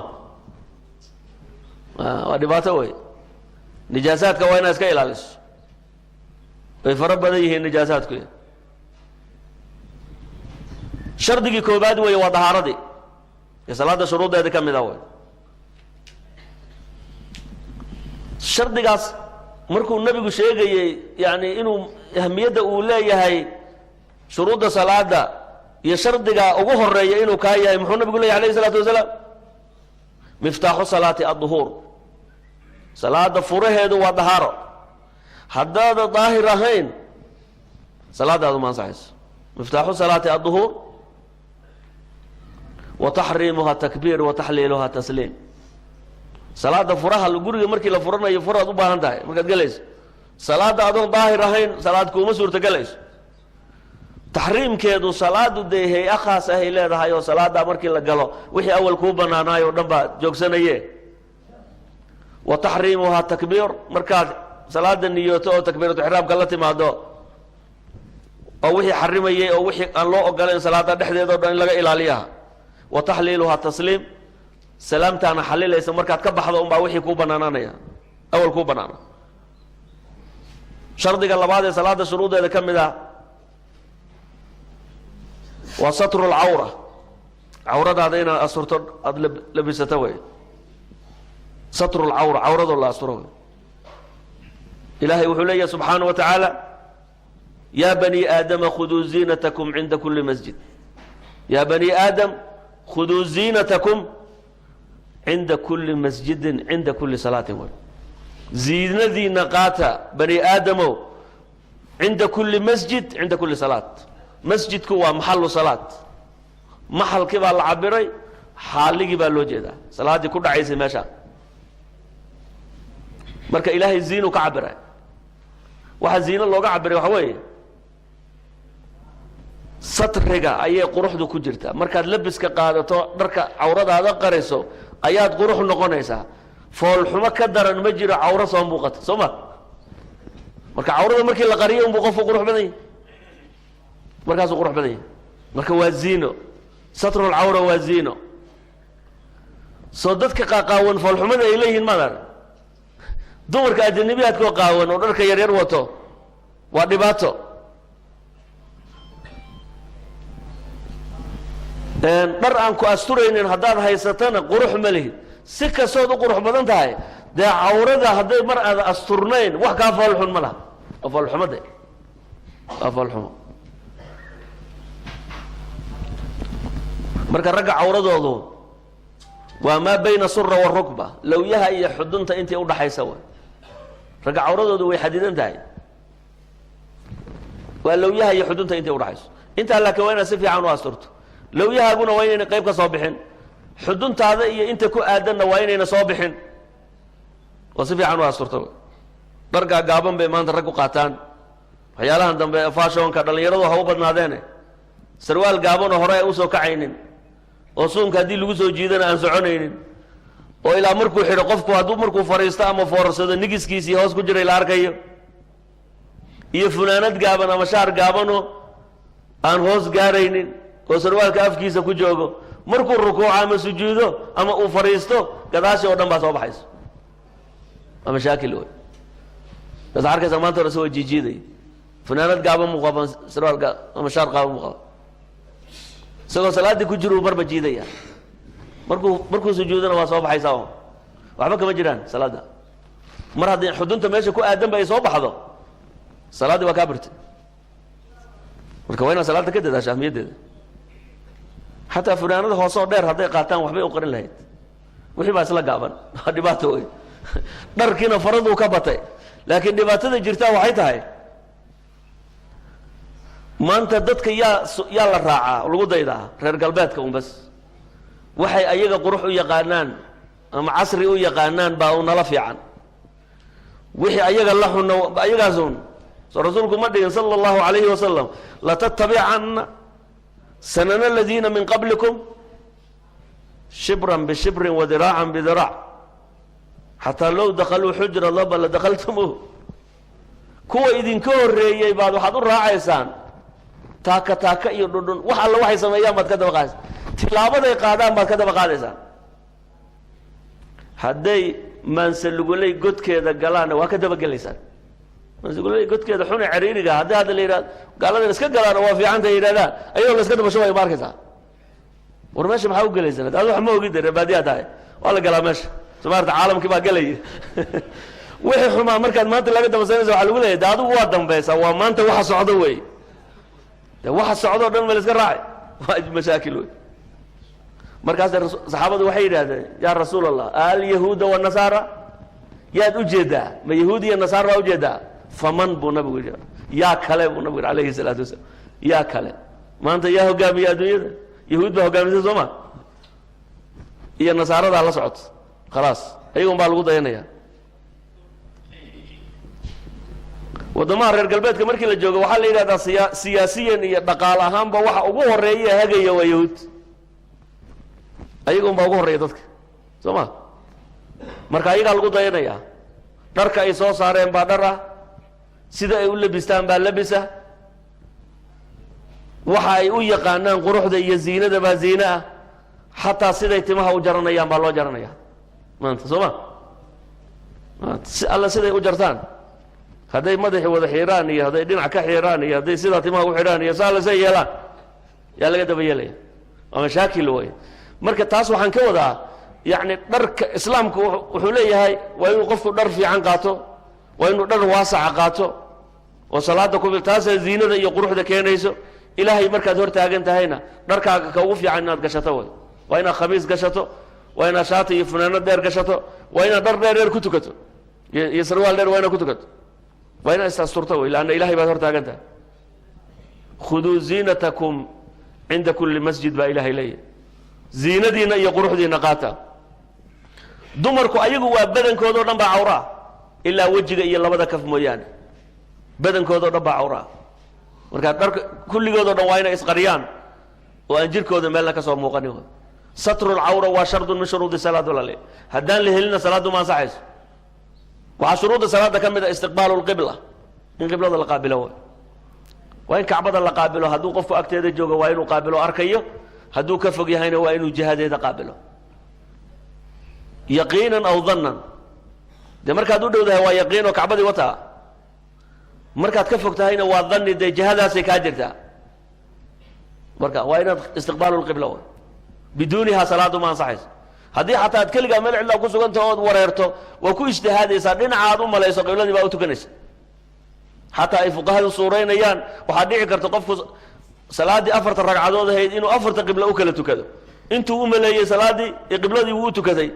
Waa dhibaato wey. Nijaasaadka waa inaad iska ilaaliso, way fara badan yihiin nijaasaadku. Shardigii koobaad wey waa dahaaradii ee salaada shuruuddeeda ka mid ah wey. Shardigaas markuu nabigu sheegayey, yani inuu ahmiyadda uu leeyahay shuruudda salaada iyo shardiga ugu horeeya inuu kaa yahay, muxuu nabigu leyahy alayh isalaatu wasalaam? Miftaaxu salaati adduhuur. Salaada furaheedu waa dahaaro. Haddaada daahir ahayn, salaadaadu ma ansaxayso. Miftaaxu salaati adduhuur wa taxriimuha takbiir wa taxliiluha tasliim. Salaada furaha, guriga markii la furanayo furaad u baahan tahay markaad gelayso. Salaadda adoon daahir ahayn salaad kuuma suurtagelayso. Taxriimkeedu salaadu dee hay-a khaas ahay leedahay, oo salaaddaa markii la galo wixii awal kuu banaanaay oo dhan baa joogsanaye. Wa taxriimuhaa takbiir, markaad salaada niyooto oo takbiiratu ixraamka la timaado, oo wixii xarimayay oo wixii aan loo ogolayn salaada dhexdeeda o dhan in laga ilaaliyaha. Wa taxliiluhaa tasliim, salaamtaana xalilaysa. Markaad ka baxdo unbaa wixii kuu banaanaanaya awal kuu banaana. Shardiga labaad ee salaada shuruuddeeda ka mid ah Waa satru lcawra, cawradaada inaad asturto, aada labisato wey. Satru lcawra, cawradoo la asturo wey. Ilaahay wuxuu leeyahy subxaanaه wa tacaala: "Ya bani aadama, khuduu ziinatakum cinda kuli masjid." Ya bani aadam, khuduu ziinatakum cinda kuli masjidin, cinda kuli salaatin. Wey ziinadiina qaata, bani aadamow, cinda kuli masjid, cinda kuli salaat. Masjidku waa maxalu salaat. Maxalkii baa la cabiray, xaaligii baa loo jeedaa, salaaddii ku dhacaysay meesha. Marka Ilaahay ziinu ka cabiray. Waxaa ziino looga cabiray waxa weeye satriga ayay quruxdu ku jirtaa. Markaad labiska qaadato, dharka cawradaada qariso, ayaad qurux noqonaysaa. Foolxumo ka daran ma jiro cawro soo muuqata, soo ma? Marka cawrada markii la qariyo unbuu qofku qurux badan yahy, markaasuu qurux badan yahay. Marka waa ziino, satrulcawra waa ziino. Soo dadka qaaqaawan foolxumada ay leeyihiin maad arag? Dumarka ajanabiyaadkoo qaawan oo dharka yaryar wato waa dhibaato. Dhar aan ku asturaynin haddaad haysatana qurux ma lihid. Si kastood u qurux badan tahay, dee cawrada hadday mar aada asturnayn, wax kaa foolxun ma laha. Waa foolxumo de, waa foolxumo. Marka ragga cawradoodu waa maa bayna sura warukba, lowyaha iyo xudunta intii udhaxaysa way. Ragga cawradoodu way xadidan tahay, waa lowyaha iyo xudunta intay udhaxayso intaa. Laakiin waa inaad si fiican u asturto. Lowyahaaguna waa inayna qayb ka soo bixin, xuduntaada iyo inta ku aadanna waa inayna soo bixin, oo si fiican u asturto. Dhar gaagaaban bay maanta rag u qaataan waxyaalahan dambe fashionka, dhallinyaradu ha u badnaadeene. Sarwaal gaabanoo hore ay usoo kacaynin, oo suunka haddii lagu soo jiidana aan soconaynin, oo ilaa markuu xidho qofku, hadduu markuu fadhiisto ama foorarsado, nigiskiisii hoos ku jiray la arkayo, iyo funaanad gaaban ama shaar gaabanoo aan hoos gaaraynin oo sarwaalka afkiisa ku joogo, markuu rukuuco ama sujuudo ama uu fadhiisto, gadaashii oo dhan baa soo baxayso. Waa mashaakil wey. Bas arkaysa maanta hore isagoo jiijiiday, funaanad gaaban muu qaba, sarwaal ama shaar gaaban muu qaba, isagoo salaaddii ku jiruu marba jiidaya. Markuu sujuudana waa soo baxaysaa. Oo waxba kama jiraan salaadda. Mar haddii xudunta meesha ku aadan ba ay soo baxdo, salaaddii waa kaa birtay. Marka waa inaad salaadda ka dadaasho ahmiyaddeeda. Xataa funaanada hoose oo dheer hadday qaataan, waxbay u qarin lahayd. Wixii baa isla gaaban, waa dhibaato wey. Dharkiina faraduu ka batay. Laakiin dhibaatada jirtaa waxay tahay, maanta dadka yaa la raacaa, lagu daydaa? Reer galbeedka un bas. Waxay ayaga qurux u yaqaanaan ama casri u yaqaanaan baa u nala fiican. Wixii ayaga la xunna ayagaasun. Soo rasuulku ma dhigin, sala allahu alayhi wasalam: "Latatabicanna sanana aladiina min qablikum shibran bishibrin wadiraacan bidiraac, xataa low dakaluu xujra laba la dakaltumuuh"? Kuwa idinka horreeyey baad waxaad u raacaysaan taaka taaka iyo dhudhun. Wax alla waxay sameeyaan baad ka daba qaadaysaan, tilaabaday qaadaan baad ka daba qaadaysaan. Hadday maansaluguley godkeeda galaanna, waa ka dabagelaysaan. Maansaluguley godkeeda xune cariiriga haddii hadda la yidhahdo gaaladan iska galaana waa fiicanta yidhahdaan, ayadoo la iska daba shubayo ma arkaysaa? War meesha maxaa u gelaysan? Ad wax ma ogid, reebaadiyaa tahay. Waa la galaa meesha, soo maarta? Caalamkii baa gelaya. Wixii xumaa markaad maanta laga dabasanaysa, waxaa lagu leeyahy de adigu waa dambaysaa. Waa maanta waxa socdo wey. De waxa socdo o dhan ma la iska raacay? Waa mashaakil wey. Markaas saxaabadu waxay yidhahdeen: "Yaa rasuul Allah, alyahuuda wanasaara yaad ujeedaa? Ma yahuud iyo nasaara baa ujeedaa?" "Faman?" buu nabigu yidhi. "Yaa kale?" buu nabigu yidhi, alayhi salaatu wasalaam. Yaa kale? Maanta yaa hogaamiya adduunyada? Yahuud baa hogaamisa, soo ma? Iyo nasaaradaa la socoto. Khalaas, ayagun baa lagu dayanaya. Waddamaha reer galbeedka markii la joogo, waxaa la yidhahdaa siyaasiyan iyo dhaqaal ahaanba waxa ugu horeeya hagaya waa yahuud. Ayaga un baa ugu horreeya dadka, soo ma? Marka ayagaa lagu dayanaya. Dharka ay soo saareen baa dhar ah, sida ay u labistaan baa labisa, waxa ay u yaqaanaan quruxda iyo ziinada baa ziine ah, xataa siday timaha u jaranayaan baa loo jaranaya maanta, soo ma? Si alla siday u jartaan, hadday madaxi wada xiiraan iyo hadday dhinac ka xiiraan iyo hadday sidaa timaha u xidhaan iyo saa alla say yeelaan. Yaa laga daba yeelaya? Waa mashaakil wey. Marka taas waxaan ka wadaa, yacni dharka islaamku wuxuu leeyahay waa inuu qofku dhar fiican qaato, waa inuu dhar waasaca qaato oo salaada ku taasaa ziinada iyo quruxda keenayso. Ilaahay markaad hor taagan tahayna, dharkaaga ka ugu fiican inaad gashato wey. Waa inaad khamiis gashato, waa inaad shaati iyo funaanad dheer gashato, waa inaad dhar dheer dheer ku tukato iyo sarwaal dheer waa inaad ku tukato, waa inaad isasturto wey, laanna ilahay baad hor taagan tahay. "Khuduu ziinatakum cinda kulli masjid" baa ilahay leeyahay, ziinadiinna iyo quruxdiinna qaata. Dumarku ayagu waa badankoodao dhan baa cawraa, ilaa wejiga iyo labada kaf mooyaane, badankoodao dhan baa cawraa. Marka dharka kulligoodoo dhan waa inay isqariyaan oo aan jirkooda meelna ka soo muuqanin. Satru lcawra waa shardun min shuruudi salaad, walaale. Haddaan la helina, salaaddu ma ansaxayso. Waxaa shuruudda salaada ka mid a istiqbaalu lqibla, in qiblada la qaabilo. Way waa in kacbada la qaabilo. Hadduu qofku agteeda joogo, waa inuu qaabilo, arkayo. Hadduu ka fog yahayna, waa inuu jihadeeda qaabilo, yaqiinan aw dannan. Dee markaad u dhowdahay waa yaqiin oo kacbadii wataa, markaad ka fog tahayna waa dhanni, dee jihadaasay kaa jirtaa. Marka waa inaad istiqbaalu lqibla wa biduunihaa salaadu ma ansaxayso. Haddii xataa aad keligaa meel cidlaa ku suganta ood wareerto, waa ku ijtihaadaysaa, dhinaca aad u malayso qibladii baa u tukanaysa. Xataa ay fuqahadu suuraynayaan, waxaa dhici karta qofku salaaddii afarta ragcadood ahayd inuu afarta qiblo u kala tukado. Intuu u maleeyey salaaddii qibladii wuu u tukaday.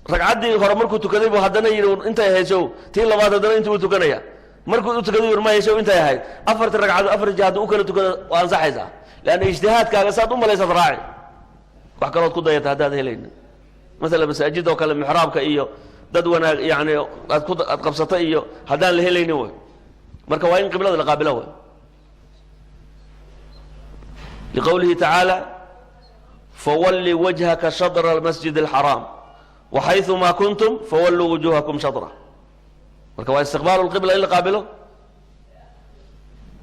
Ragcaddii hore markuu tukaday buu haddana yidhi, "Intay ahayd show?" Tii labaad haddana intuu u tukanaya. Markuu u tukaday yidhi, "Ma show, intay ahayd?" Afarta ragcadood afar jiha hadduu u kala tukado, waa ansaxaysaa, leanna ijtihaadkaaga saad u malaysaad raaci. Wax kalood ku dayata haddaad helaynin, masalan masaajid oo kale, mixraabka iyo dad wanaag yani aad ku aad qabsato iyo haddaan la helaynin wey. Marka waa in qiblada la qaabilo wey, liqowlihi tacaala: "Fawalli wajhaka shadra almasjid alxaraam waxayumaa kuntum fawalluu wujuhakum shadra." Marka waa istiqbaalu lqibla, in la qaabilo.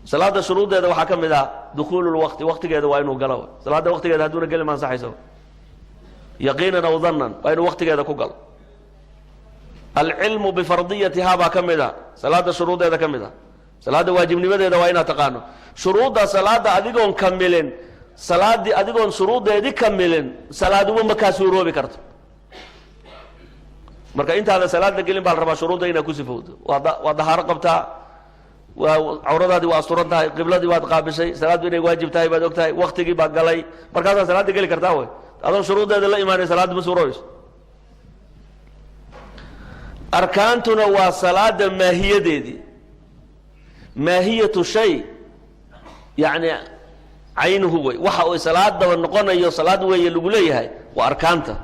Salaada shuruuddeeda waxaa ka mid ah dukhuulu lwaqti, waqtigeeda waa inuu galo. Salaadda waqtigeeda hadduuna geli, ma ansaxayso. Yaqiinan aw dannan waa inuu waqtigeeda ku galo. Alcilmu bifardiyatihaa baa ka mid a salaada shuruuddeeda ka mid a. Salaadda waajibnimadeeda waa inaad taqaano. Shuruudda salaada adigoon kamilin, salaaddii adigoon shuruuddeedii kamilin, salaaduba ma kaa suuroobi karto. Marka intaada salaadda gelin baa la rabaa shuruudda inaad ku sifowdo. Waa dahaaro qabtaa, waa cawradaadii waa asturan tahay, qibladii waad qaabishay, salaaddu inay waajib tahay baad og tahay, waktigii baa galay, markaasaad salaadda geli kartaa wey. Adoon shuruuddeeda la imaanay, salaaddu ma suuroobayso. Arkaantuna waa salaada maahiyadeedii, maahiyatu shay, yacni caynuhu wey. Waxa uu salaadaba noqonayo salaad weeye lagu leeyahay waa arkaanta,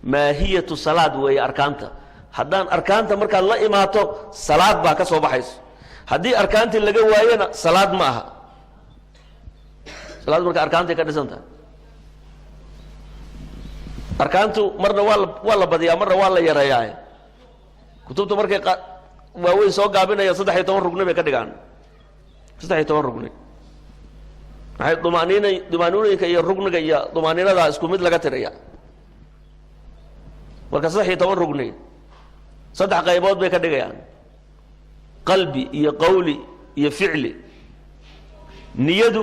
maahiyatu salaad weeye arkaanta. Haddaan arkaanta markaad la imaato, salaad baa ka soo baxayso. Haddii arkaantii laga waayona, salaad ma aha salaad. Marka arkaantay ka dhisan tahay. Arkaantu marna waa la badiyaa, marna waa la yareeyaa. Kutubta markay waaweyn soo gaabinaya, 13 rugni bay ka dhigaan. 13 rugni maxay? Dumaniina, dumaaniinooyinka iyo rugniga iyo dumaaniinada isku mid laga tiraya. Marka 13 rugni saddex qaybood bay ka dhigayaan: qalbi iyo qawli iyo ficli. Niyadu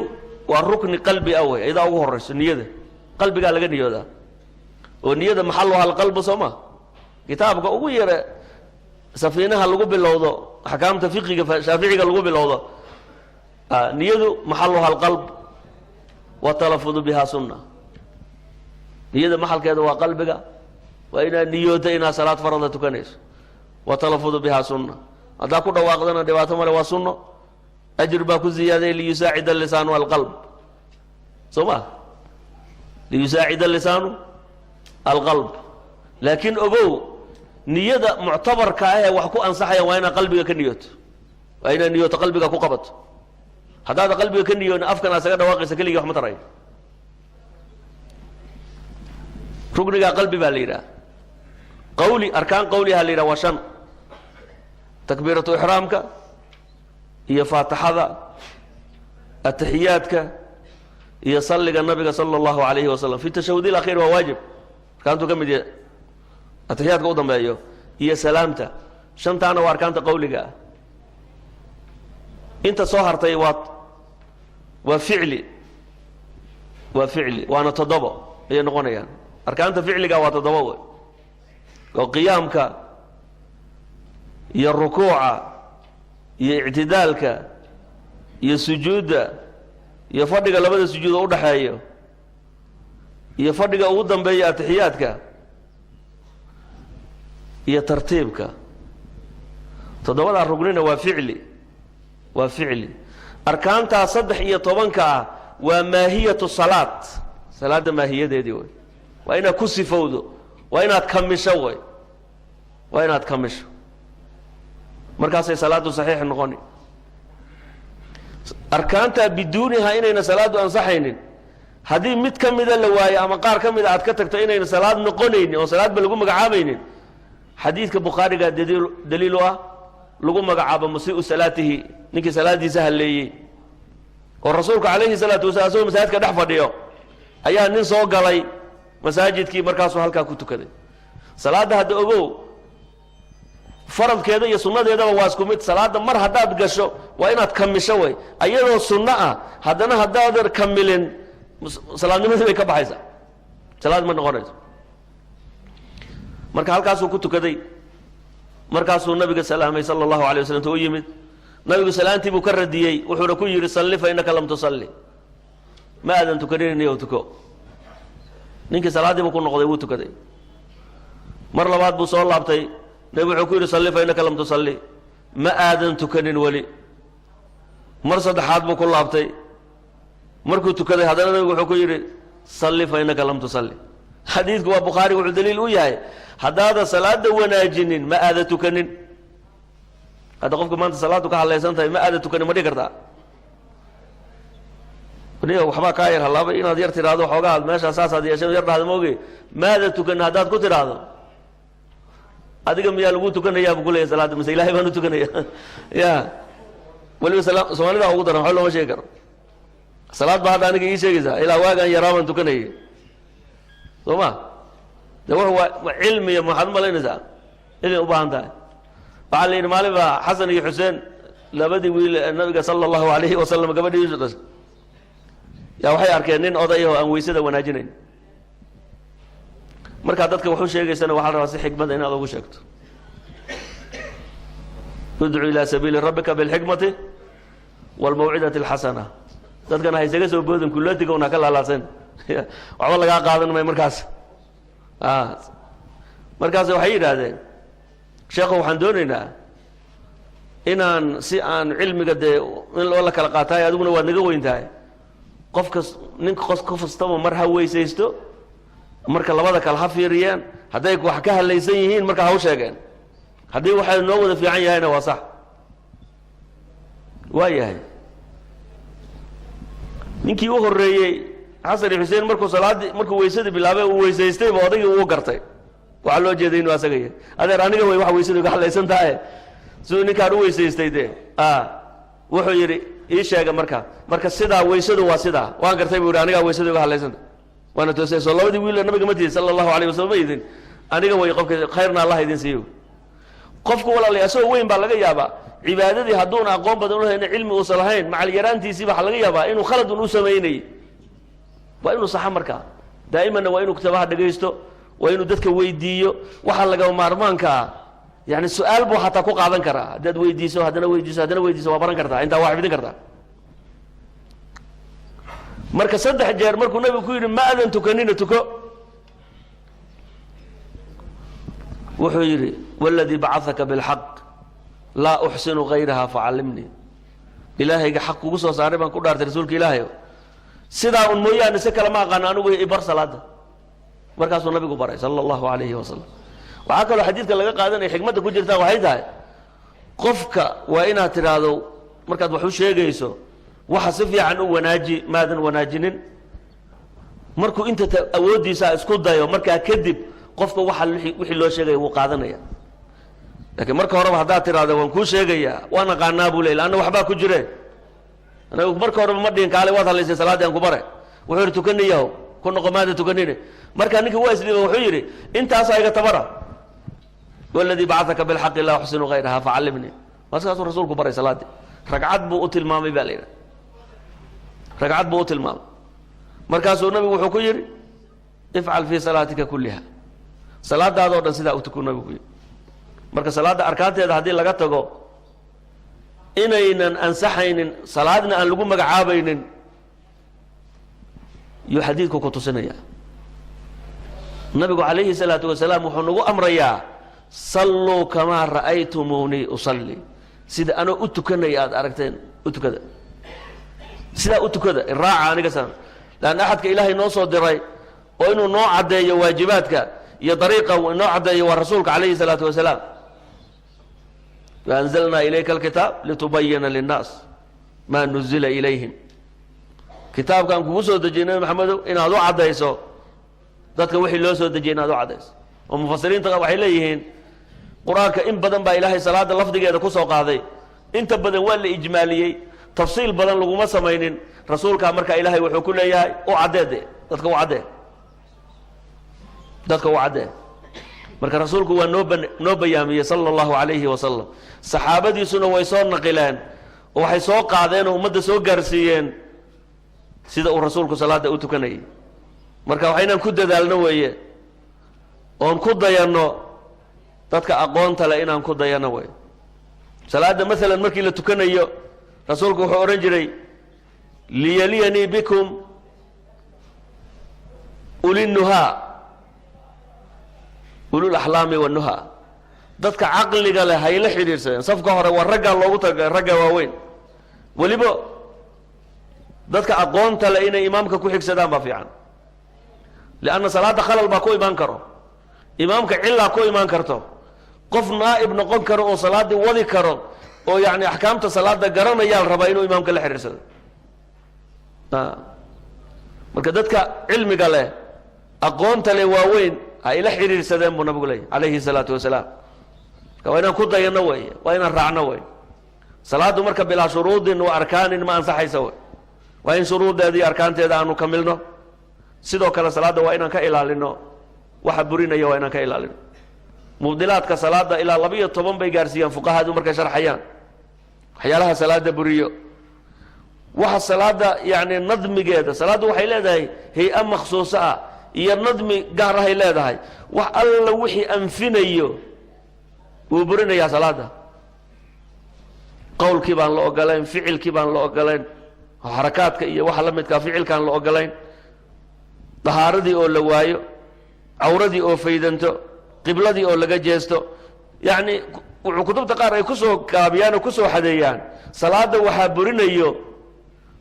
waa rukni qalbi ah wey, iyadaa ugu horeyso. Niyada qalbigaa laga niyoodaa, oo niyada maxaluha alqalbu, soo ma? Kitaabka ugu yare safiinaha lagu bilowdo, axkaamta fiqiga shaaficiga lagu bilowdo, niyadu maxaluha alqalb watalafudu biha sunna. Niyada maxalkeeda waa qalbiga, waa inaad niyoota inaad salaad farada tukanayso. Watalafudu biha sunna, haddaa ku dhawaaqdana dhibaato male, waa sunno, ajir baa ku ziyaaday. Liyusaacida lisaanu alqalb, soo ma? Liyusaacida lisaanu alqalb. Laakiin ogow, niyada muctabarka ah ee wax ku ansaxayaan waa inaad qalbiga ka niyooto, waa inaad niyooto, qalbiga ku qabato. Haddaada qalbiga ka niyoon, afkan aad saga dhawaaqaysa keligii wax ma tarayo. Ruknigaa qalbi baa la yidhaha. Qawli, arkaan qawliha la yidhaha waa shan: takbiiratu ixraamka iyo faatixada, atixiyaadka iyo salliga nabiga sala allahu alayhi wasalam fi tashahud ilakhir, waa waajib, arkaantuu ka mid yahay, atixiyaadka u dambeeyo iyo salaamta. Shantaana waa arkaanta qawliga ah. Inta soo hartay waa ficli. Waa ficli, waana toddobo ayay noqonayaan. Arkaanta ficliga waa toddobo wey, oo qiyaamka iyo rukuuca iyo ictidaalka iyo sujuudda iyo fadhiga labada sujuud oo udhaxeeyo iyo fadhiga ugu dambeeya atixiyaadka iyo tartiibka. Toddobadaa rugnina waa ficli, waa ficli. Arkaantaa 13-ka ah waa maahiyatu salaad, salaadda maahiyadeedii wey. Waa inaad ku sifowdo, waa inaad kamisho wey, waa inaad kamisho, markaasay salaaddu saxiix noqoni. Arkaantaa biduuniha inayna salaaddu ansaxaynin, haddii mid ka mida la waayo ama qaar ka mida aad ka tagto, inayna salaad noqonaynin oo salaadba lagu magacaabaynin. Xadiidka Bukhaariga daliil u ah, lagu magacaabo musii'u salaatihi, ninkii salaaddiisa halleeyey, oo rasuulku calayhi salaatu wasalaam asagoo masaajidka dhex fadhiyo ayaa nin soo galay masaajidkii, markaasuu halkaa ku tukaday salaadda. Hadda ogow, faradkeeda iyo sunnadeedaba waa isku mid. Salaadda mar haddaad gasho waa inaad kamisho wey. Ayadoo sunno ah haddana haddaadan kamilin, salaadnimadii bay ka baxaysaa, salaad ma noqonayso. Marka halkaasuu ku tukaday. Markaasuu nabiga salaamay sala allahu alay waslam. Inta u yimid nabigu, salaantii buu ka radiyey, wuxuuna ku yidhi: "Salli fa innaka lam tusalli." Ma aadan tukanin, tuko. Ninkii salaaddii buu ku noqday, wuu tukaday. Mar labaad buu soo laabtay. Nebigu wuxuu ku yidhi: "Salli fa innaka lam tusalli." Ma aadan tukanin weli. Mar saddexaad buu ku laabtay. Markuu tukaday haddana nabigu wuxuu ku yidhi: "Salli fa innaka lam tusalli." Xadiidku waa Bukhaari. Wuxuu daliil u yahay haddaadan salaada wanaajinin, ma aada tukanin. Hadda qofka maanta salaaddu ka hadlaysan tahay, ma aada tukanin ma dhihi kartaa? Niga waxbaa kaa yar hallaabay inaad yar tidhaahdo, xoogaa aad meeshaa saasaad yeesheen yar dhahda maoge, maada tukanin haddaad ku tidhaahdo, adiga miyaa lagu tukanayaa bu kuleeyahy salaadda, mise Ilahay baan u tukanaya? Ya weliba Soomaalida ugu daran, waxba looma sheegi karo. Salaad baa hadda aniga ii sheegaysaa? Ilaa waagaan yaraa baan tukanayay, soo ma? De wuxu waa cilmiya, maxaad u malaynaysaa? Cilmi u baahan tahay. Waxaa la yidhi, maalin baa Xasan iyo Xuseen, labadii wiil ee nabiga sala allahu alayhi wasalam gabadhiisu dhashay, yaa waxay arkeen nin oday oo aan weysada wanaajinayn. Markaa dadka waxu sheegaysana waxaa la rabaa si xikmada inaad ugu sheegto. Udcu ilaa sabiili rabbika bilxikmati waalmawcidati alxasana. Dadkana ha isaga soo boodin, kulootiga una ka laalaadsan, waxba lagaa qaadan may markaas. Markaas waxay yidhaahdeen: "Sheekho, waxaan doonaynaa inaan si aan cilmiga dee in loo la kala qaataay, adiguna waad naga weyn tahay. Qof kas, ninka qof kastaba mar ha weysaysto, marka labada kale ha fiiriyeen, hadday wax ka hadlaysan yihiin marka ha u sheegeen, haddii waxay noo wada fiican yahayna waa sax." Waa yahay. Ninkii u horreeyey, Xasan iyo Xuseen, markuu salaaddii, markuu weysadii bilaabay, uu weysaystayba, odaygii uu gartay waxaa loo jeeday inuu asaga yahay. "Adeer, aniga wey waxa weysadu ka hadlaysan tahay." Siduu ninkaan u weysaystay dee wuxuu yidhi: "Ii sheega marka sidaa weysadu waa sidaa, waan gartay," buu yidhi. "Anigaa weysadu iga hadlaysanta, waana toosay. Soo labadii wiil nabiga ma tihin sala allahu alayh wasalam? Ma idin aniga way qofka khayrna Allah idin siiyo." Qofku, walaalay, asagoo weyn baa laga yaabaa cibaadadii hadduuna aqoon badan ulahayna, cilmi uusan lahayn, macal yaraantiisii waxaa laga yaabaa inuu khaladun u samaynayay. Waa inuu saxo markaa. Daa'imanna waa inuu kitabaha dhegaysto, waa inuu dadka weydiiyo waxa lagama maarmaanka ah. Yani su-aal buu xataa ku qaadan karaa. Haddaad weydiiso, haddana weydiiso, haddana weydiiso, waa baran kartaa, intaa waa xifdin kartaa. Marka saddex jeer markuu nabigu ku yidhi "Ma adan tukanina, tuko," wuxuu yidhi: "Waladii bacahaka bilxaq laa uxsinu gayraha facallimnii." Ilaahayga xaq kugu soo saaray baan ku dhaartay, rasuulka Ilaahay, sidaa un mooyaane si kale ma aqaano anigu, ibar salaada. Markaasuu nabigu baray sala allahu alayhi wasalam. Waxaa kaloo xadiidka laga qaadanaya, xikmadda ku jirtaa waxay tahay, qofka waa inaad tidhaahdo markaad wax u sheegayso: "Waxa si fiican u wanaaji, maadan wanaajinin." Markuu inta awooddiisa isku dayo, markaa kadib qofka waxa wixii loo sheegaya wuu qaadanaya. Laakiin marka horeba haddaad tidhahdo "Waan kuu sheegayaa, waan aqaanaa," buu ley, laanna waxbaa ku jire. Anagu marka horeba ma dhihin "Kaale, waad hadlaysay salaaddii, aan ku bare." Wuxuu yidhi: "Tukaniyaho, ku noqo, maada tukanine." Markaa ninkii waa isdhiiba, wuxuu yidhi: "Intaasaa iga tabara. Waladii bacahaka bilxaqi laa uxsinu gayraha facallimnii." Markaasuu rasuulku baray salaaddii. Ragcad buu u tilmaamay baa la yidhaha, ragcad buu u tilmaamay. Markaasuu nabigu wuxuu ku yidhi ifcal fii salaatika kulliha, salaadaadoo dhan sidaa u tuku, nabigu ku yidhi. Marka salaadda arkaanteeda haddii laga tago inaynan ansaxaynin, salaadna aan lagu magacaabaynin, yuu xadiidku ku tusinaya. Nabigu calayhi salaatu wasalaam wuxuu nagu amrayaa salluu kamaa ra'aytumuunii usalli, sida anoo u tukanaya aad aragteen u tukada, sidaa u tukada, raaca aniga san. Leanna axadka ilaahay noo soo diray oo inuu noo caddeeyo waajibaadka iyo dariiqa inoo caddeeyo waa rasuulka calayhi salaatu wasalaam. Waanzalnaa ilayka alkitaab litubayina linnaas maa nuzila ilayhim. Kitaabkaan kugu soo dejiyey, Nabi Maxamedow, inaad u caddayso dadka wixii loo soo dejiyey, inaad u caddayso. Oo mufasiriinta waxay leeyihiin qur-aanka in badan baa Ilaahay salaada lafdigeeda ku soo qaaday, inta badan waa la ijmaaliyey, tafsiil badan laguma samaynin. Rasuulkaa markaa Ilaahay wuxuu ku leeyahay u caddee de dadka, u caddee dadka, u caddee. Marka rasuulku waa noo bayaamiyey sala allahu calayhi wasalam, saxaabadiisuna way soo naqileen oo waxay soo qaadeen oo ummadda soo gaarsiiyeen sida uu rasuulku salaada u tukanayay. Marka waa inaan ku dadaalno weeye oon ku dayanno dadka aqoonta le, inaan ku dayanno wey. Salaadda masalan markii la tukanayo, rasuulku wuxuu odhan jiray liyaliyanii bikum ulinuhaa, ulul axlaami wanuha, dadka caqliga leh hayla xidhiidhsadeen safka hore. Waa raggaa loogu talagalay, ragga waaweyn, weliba dadka aqoonta leh inay imaamka ku xigsadaan baa fiican, lianna salaadda khalal baa ku imaan karo, imaamka cilaa ku imaan karto. Qof naa'ib noqon karo oo salaaddii wadi karo oo yacni axkaamta salaada garanayaa la rabaa inuu imaamka la xidhiidsado. Marka dadka cilmiga leh, aqoonta leh, waaweyn ha ila xidhiidhsadeen buu nabigu leeyay calayhi salaatu wasalaam. Marka waa inaan ku dayano wey, waa inaan raacno wey. Salaaddu marka bilaa shuruudin wa arkaanin ma ansaxaysa wey, waa in shuruuddeeda iyo arkaanteeda aanu kamilno. Sidoo kale salaadda waa inaan ka ilaalino waxa burinaya, waa inaan ka ilaalino mubdilaadka salaada. Ilaa 12 bay gaarsiiyaan fuqahadu markay sharxayaan waxyaalaha salaada buriyo. Waxa salaada yani nadmigeeda, salaaddu waxay leedahay hay-a makhsuuso ah iyo nadmi gaar ahay leedahay. Wax alla wixii anfinayo wuu burinayaa salaada. Qowlkii baan la ogolayn, ficilkii baan la ogolayn, xarakaadka iyo waxa la midkaa ficilkaan la ogolayn, dahaaradii oo la waayo, cawradii oo faydanto, qibladii oo laga jeesto. Yacni wuxuu kutubta qaar ay kusoo gaabiyaan oo kusoo xadeeyaan salaada waxaa burinayo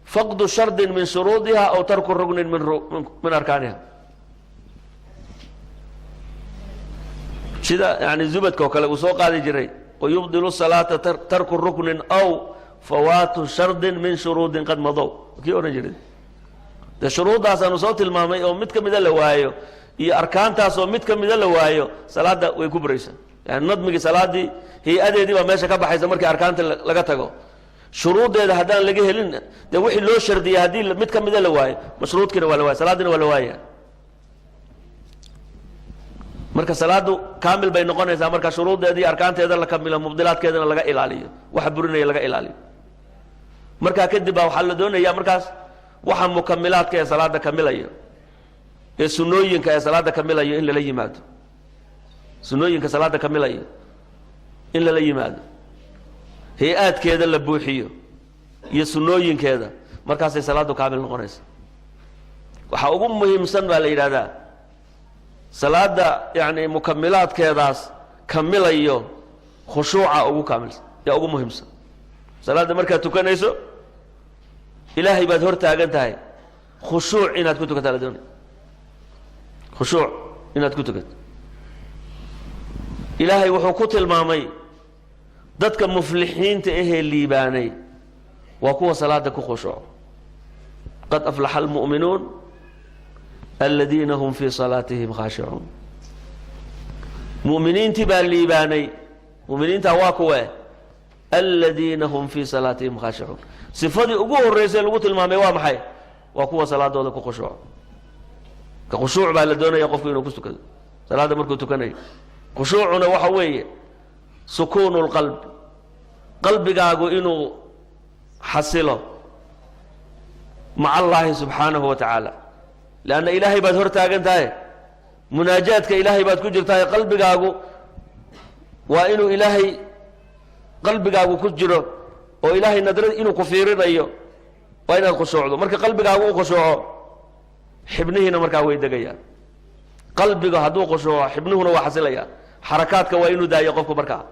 faqdu shardin min shuruudiha aw tarku rugnin min arkaaniha, sida yani zubadka oo kale uu soo qaadi jiray, wayubdilu salaata tarku ruknin aw fawaatu shardin min shuruudin qad madow, kii odhan jiray. Dee shuruuddaasaanu soo tilmaamay oo mid ka mida la waayo iyo arkaantaas oo mid ka mida la waayo, salaadda way ku buraysaa. Yani nadmigii salaaddii, hay-adeedii baa meesha ka baxaysa markii arkaanta laga tago. Shuruuddeeda haddaan laga helin, dee wixii loo shardiyay haddii mid ka mida la waayo, mashruudkiina waa la waaya, salaaddiina waa la waaya. Marka salaaddu kaamil bay noqonaysaa marka shuruuddeeda iyo arkaanteeda la kamilo, mubdilaadkeedana laga ilaaliyo, waxa burinaya laga ilaaliyo. Markaa kadib baa waxaa la doonayaa markaas waxa mukamilaadka ee salaada kamilayo, ee sunooyinka ee salaada kamilayo in lala yimaado, sunooyinka salaada kamilayo in lala yimaado, hay-aadkeeda la buuxiyo iyo sunooyinkeeda, markaasay salaaddu kaamil noqonaysa. Waxaa ugu muhiimsan baa la yidhahdaa salaada yani mukamilaadkeedaas kamilayo khushuuca ugu kaamilsan, yaa ugu muhiimsan. Salaadda markaad tukanayso Ilaahay baad hor taagan tahay, khushuuc inaad ku tukataa la doonaya, khushuuc inaad ku tukato. Ilaahay wuxuu ku tilmaamay dadka muflixiinta ahee liibaanay waa kuwa salaada ku khushuuco. Qad aflaxa almu'minuun aladiina hum fii salaatihim khaashicuun. Mu'miniintii baa liibaanay, muminiinta waa kuwe? Aladiina hum fii salaatihim khaashicuun. Sifadii ugu horreysay lagu tilmaamay waa maxay? Waa kuwa salaadooda ku khushuuco. Ka khushuuc baa la doonaya qofku inuu ku tukado salaadda markuu tukanayo. Khushuucuna waxa weeye sukuunu lqalb, qalbigaagu inuu xasilo maca Allaahi subxaanahu wa tacaala. Leanna Ilaahay baad hor taagan tahay, munaajaadka Ilaahay baad ku jirtahay. Qalbigaagu waa inuu Ilaahay qalbigaagu ku jiro oo Ilaahay nadrad inuu ku fiirinayo. Waa inaad khushuucdo. Marka qalbigaagu u khushuuco, xibnihiina markaa way degayaan. Qalbiga hadduu khushuuco, xibnuhuna waa xasilayaan. Xarakaadka waa inuu daayo qofku. Markaa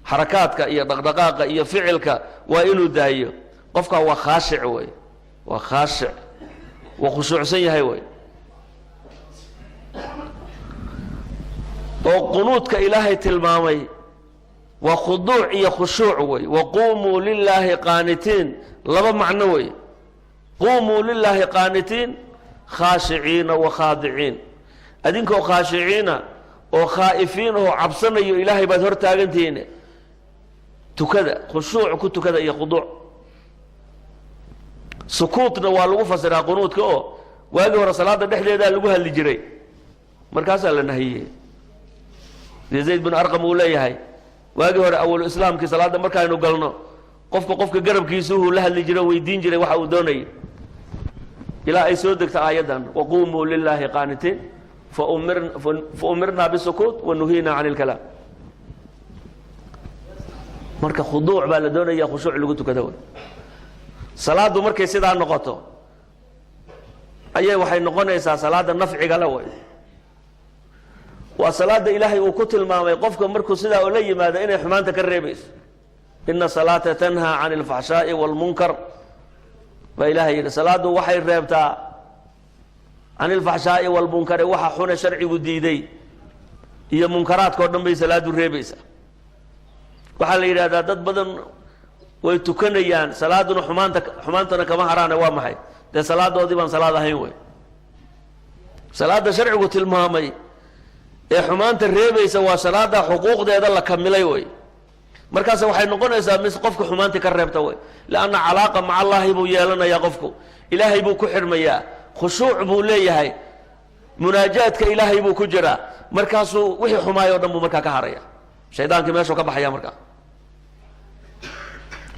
xarakaadka iyo dhaqdhaqaaqa iyo ficilka waa inuu daayo qofka. Waa khaashic wey, waa khaashic, waa khushuucsan yahay wey. Oo qunuudka Ilaahay tilmaamay waa khuduuc iyo khushuuc wey. Waquumuu lilaahi qaanitiin, laba macno wey. Quumuu lilaahi qaanitiin, khaashiciina wa khaadiciin. Adinkoo khaashiciina oo khaa'ifiin oo cabsanayo Ilaahay baad hor taagantihiin, tukada, khushuuc ku tukada iyo khuduuc. Sukuutna waa lagu fasiraa qunuudka, oo waagii hore salaada dhexdeedaa lagu hadli jiray, markaasaa la nahiyey. Sida Zayd bin Arqam uu leeyahay, waagii hore awalu islaamkii salaadda markaaynu galno, qofka qofka garabkiisuhuu la hadli jiray o weydiin jiray waxa uu doonayay, ilaa ay soo degto aayaddan waquumuu lilaahi qaanitiin, faumirnaa bisukuut wa nuhiina can ilkalaam. Marka khuduuc baa la doonaya, khushuuc lagu tukada wey. Salaaddu markay sidaa noqoto ayay waxay noqonaysaa salaadda nafciga la wey. Waa salaadda Ilaahay uu ku tilmaamay qofka markuu sidaa ula yimaado inay xumaanta ka reebayso. Ina salaata tanhaa can alfaxshaa'i wاlmunkar, baa Ilahay yidhi. Salaaddu waxay reebtaa can ilfaxshaa'i wاlmunkari, waxa xune sharcigu diiday iyo munkaraadka o dhan bay salaaddu reebaysaa. Waxaa la yidhahdaa dad badan way tukanayaan, salaaduna xumaanta xumaantana kama haraane. Waa maxay? Dee salaadoodii baan salaad ahayn wey. Salaadda sharcigu tilmaamay ee xumaanta reebaysa waa salaada xuquuqdeeda la kamilay wey. Markaas waxay noqonaysaa mis qofka xumaantii ka reebta wey, lianna calaaqa maca Allaahi buu yeelanayaa qofku. Ilaahay buu ku xidhmayaa, khushuuc buu leeyahay, munaajaadka Ilaahay buu ku jiraa. Markaasuu wixii xumaay o dhan buu markaa ka haraya, shaydaankii meeshuu ka baxaya. Markaa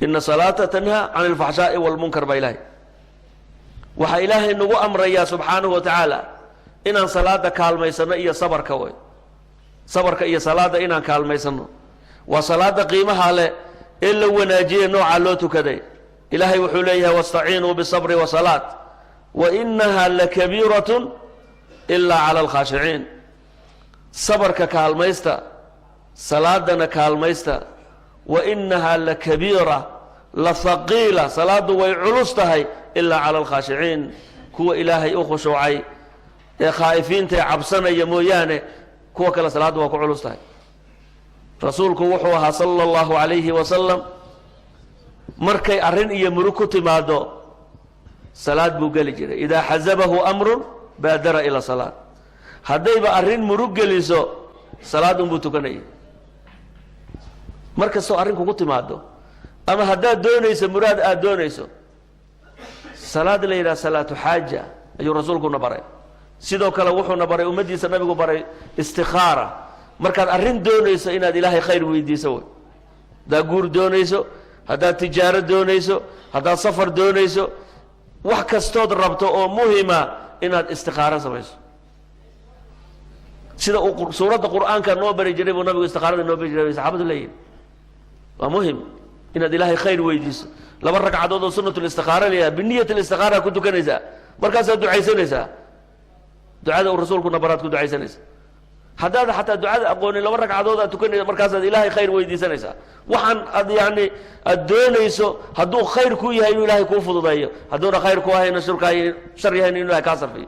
ina salaata tanhaa can alfaxshaa'i wاlmunkar baa Ilahay. Waxaa Ilaahay nagu amrayaa subxaanahu wa tacaala inaan salaada kaalmaysano iyo sabarka wey. Sabarka iyo salaada inaan kaalmaysano waa salaada qiimaha leh ee la wanaajiyey, noocaa loo tukaday. Ilaahay wuxuu leeyahay: wastaciinuu bisabri wasalaat wa inaha lakabiirat ilaa cala alkhaashiciin. Sabarka kaalmaysta, salaadana kaalmaysta. Wa inaha lakabiira, la haqiila, salaaddu way culus tahay, ilaa cala alkhaashiciin, kuwa Ilaahay u khushuucay ee khaa'ifiinta ee cabsanaya mooyaane, kuwa kale salaaddu waa ku culus tahay. Rasuulku wuxuu ahaa sala allahu calayhi wasalam, markay arrin iyo murug ku timaado salaad buu geli jiray. Idaa xasabahu amrun baadara ila salaad. Haddayba arrin murug geliso, salaad unbuu tukanayay. Mar kastoo arrin kugu timaado ama haddaad doonayso muraad aada doonayso, salaad la yidhaha salaatu xaaja ayuu rasuulkuna baray. Sidoo kale wuxuuna baray ummaddiisa, nabigu baray istikhaara. Markaad arrin doonayso inaad Ilaahay khayr weydiiso wey. Haddaad guur doonayso, haddaad tijaaro doonayso, haddaad safar doonayso, wax kastood rabto oo muhima inaad istikhaaro samayso, sida uu suuradda Qur'aanka noo bari jiray buu nabigu istikhaarada noo bari jiray, bay saxaabadu leeyihin. Waa muhim inaad Ilaahay khayr weydiiso. Laba ragcadood oo sunat listikhaara layahay, biniyat listikhaara ku tukanaysaa. Markaasaad ducaysanaysaa, ducada uu rasuulkuna baraad ku ducaysanaysaa. Haddaad xataa ducada aqoonin, laba ragcadood aad tukanaysa, markaasaad Ilaahay khayr weydiisanaysaa. Waxaan aad yani aad doonayso hadduu khayr ku yahay inuu Ilahay kuu fududeeyo, hadduuna khayr ku ahayna, shurkaa shar yahayna, inu Ilahay kaa sarfiyo.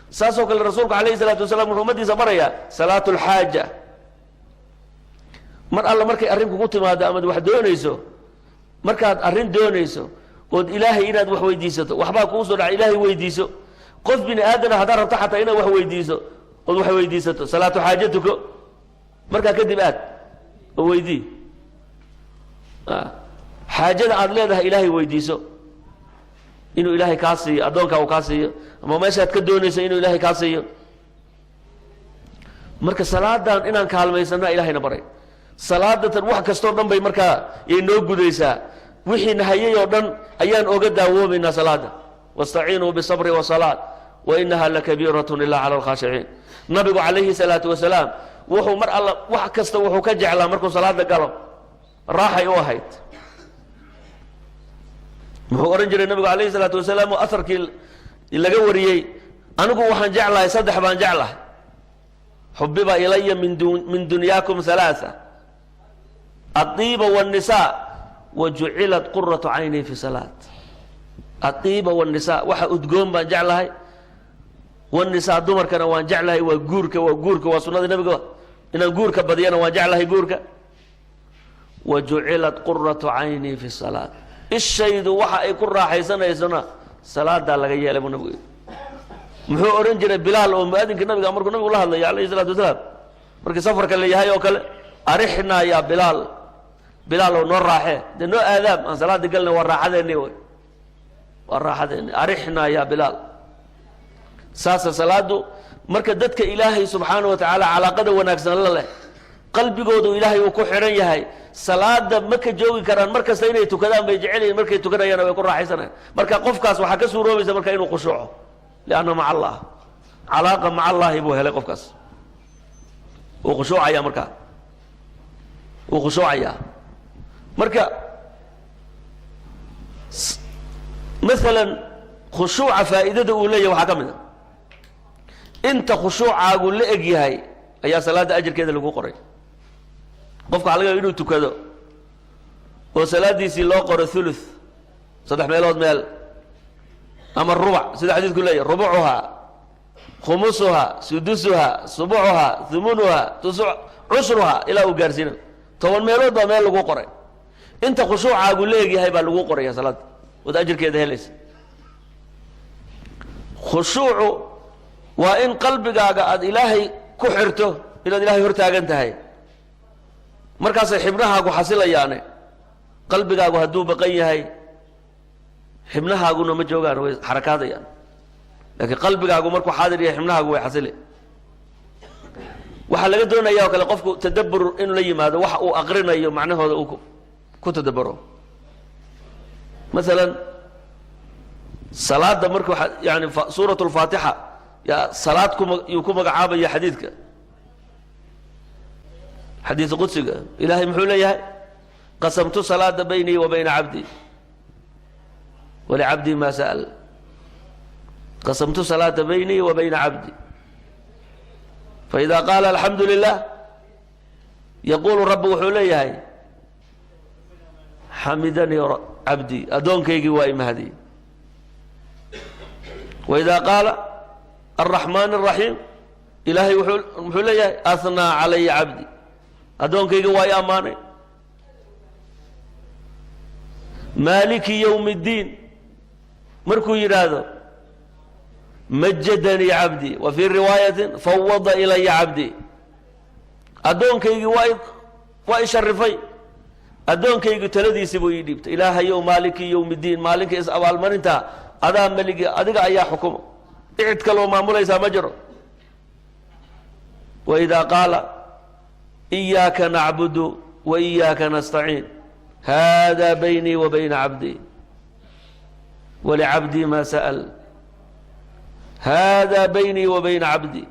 Saasoo kale rasuulku calayhi salaatu wasalaam wuxuu ummadiisa barayaa salaatu alxaaja. Mar alla markay arrin kugu timaado amaad wax doonayso, markaad arrin doonayso ood Ilaahay inaad wax weydiisato, waxbaa kuu soo dhaca, Ilaahay weydiiso. Qof bini aadana haddaad rabto xataa inaad wax weydiiso ood wax weydiisato, salaatu xaajo tuko, markaa kadib aad oo weydii xaajada aad leedahay. Ilaahay weydiiso inuu Ilaahay kaa siiyo, addoonkaa uu kaa siiyo, ama meeshaad ka doonayso inuu Ilaahay kaa siiyo. Marka salaadan inaan kaalmaysana Ilahayna baray. Salaadatan wax kastoo dhan bay markaa yay noo gudaysaa. Wixii nahayay oo dhan ayaan oga daawoobaynaa salaada. Wastaciinuu bisabri wasalaad. Wainaha lakabiirat ila cala alkhaashiciin. Nabigu calayhi salaatu wasalaam wuxuu mar alla wax kasta wuxuu ka jeclaa markuu salaada galo, raaxay u ahayd. Muxuu odhan jiray nabigu calayhi salaatu wasalaam oo asarkii laga wariyey? Anigu waxaan jeclahay, saddex baan jeclahay. Xubiba ilaya min dunyaakum halaaa: adiiba wاnnisaa, wa jucilat quratu cayni fi salaat. Adiiba wاnnisaa, waxa udgoon baan jeclahay. Wanisaa, dumarkana waan jeclahay. Waa guurka, waa guurka, waa sunnada nabiga. Inaan guurka badiyana waan jeclahay, guurka. Wa jucilat quratu caynii fi salaat, ishaydu waxa ay ku raaxaysanaysona salaadaa laga yeelay, buu nabigu yidhi. Muxuu odhan jiray Bilaal oo muadinka nabiga markuu nabigu la hadlaya alayhi salaatu wasalaam, markii safarka la yahay oo kale? Arixnaa yaa Bilaal, Bilaal oo noo raaxee dee, noo aadaam, aan salaada galna, waa raaxadeenni wey, waa raaxadeenni. Arixnaa yaa Bilaal. Saasa salaadu. Marka dadka Ilaahay subxaana wa tacaala calaaqada wanaagsan la leh, qalbigoodu Ilaahay uu ku xidhan yahay, salaada ma ka joogi karaan. Mar kasta inay tukadaan bay jecel yihin. Markay tukanayaan way ku raaxaysanayaan. Marka qofkaas waxaa ka suuroobaysa marka inuu khushuuco, lianna maca Allah, calaaqa maca Allahi buu helay. Qofkaas wuu khushuucaya, markaa wuu khushuucayaa. Marka maalan khushuuca faa'iidada uu leeyahay waxaa ka mid a, inta khushuucaagu la eg yahay ayaa salaadda ajarkeeda lagu qoray. Qofka waxa laga yaba inuu tukado oo salaaddiisii loo qoro thuluth, saddex meelood meel, ama rubac, sida xadiidku leeyahy: rubucuhaa, khumusuhaa, sudusuhaa, subucuhaa, humunuhaa, tusu, cushruhaa, ilaa uu gaarsiina 10 meelood baa meel lagu qoray. Inta khushuucaagu la egyahay baa lagu qoraya salaadda ood ajarkeeda helaysa. Khushuucu waa in qalbigaaga aada Ilaahay ku xirto, inaad Ilahay hor taagan tahay. Markaasay xibnahaagu xasilayaane. Qalbigaagu hadduu baqan yahay, xibnahaaguna ma joogaan, way xarakaadayaan. Laakiin qalbigaagu markuu xaadir yahay, xibnahaagu way xasili. Waxaa laga doonaya oo kale qofku tadabbur inuu la yimaado, waxa uu aqrinayo macnahooda uu ku tadabburo. Masalan salaada marka waa yani suurat lfaatixa yaa salaad kuma yuu ku magacaabaya xadiidka, xadiis qudsiga. Ilahay muxuu leeyahay? Qasamtu salaada baynii wa bayna cabdii, walicabdii ma sa'al. Qasamtu salaata baynii wa bayna cabdi, faida qaala alxamdu lilah, yaquulu rabbi, wuxuu leeyahay: xamidanii cabdii, addoonkaygii waa imahadiyey. Waida qaala alraxmaan الraxiim, Ilaahay muxuu leeyahay? Ahnaa calaya cabdi, addoonkayga waa i ammaanay. Maaliki yowm اddiin markuu yidhaahdo, majadanii cabdii. Wa fii riwaayatin, fawada ilaya cabdii, addoonkaygii waa i sharifay, addoonkaygu taladiisii buu ii dhiibtay. Ilaahayow, maaliki yowm اddiin, maalinka is abaalmarinta adaa meligi, adiga ayaa xukuma, cid kaloo maamulaysaa ma jiro. Waidaa qaala iyaaka nacbudu wa iyaaka nastaciin, hada baynii wa bayna cabdii, walicabdii ma sa'al. Hada baynii wa bayna cabdii,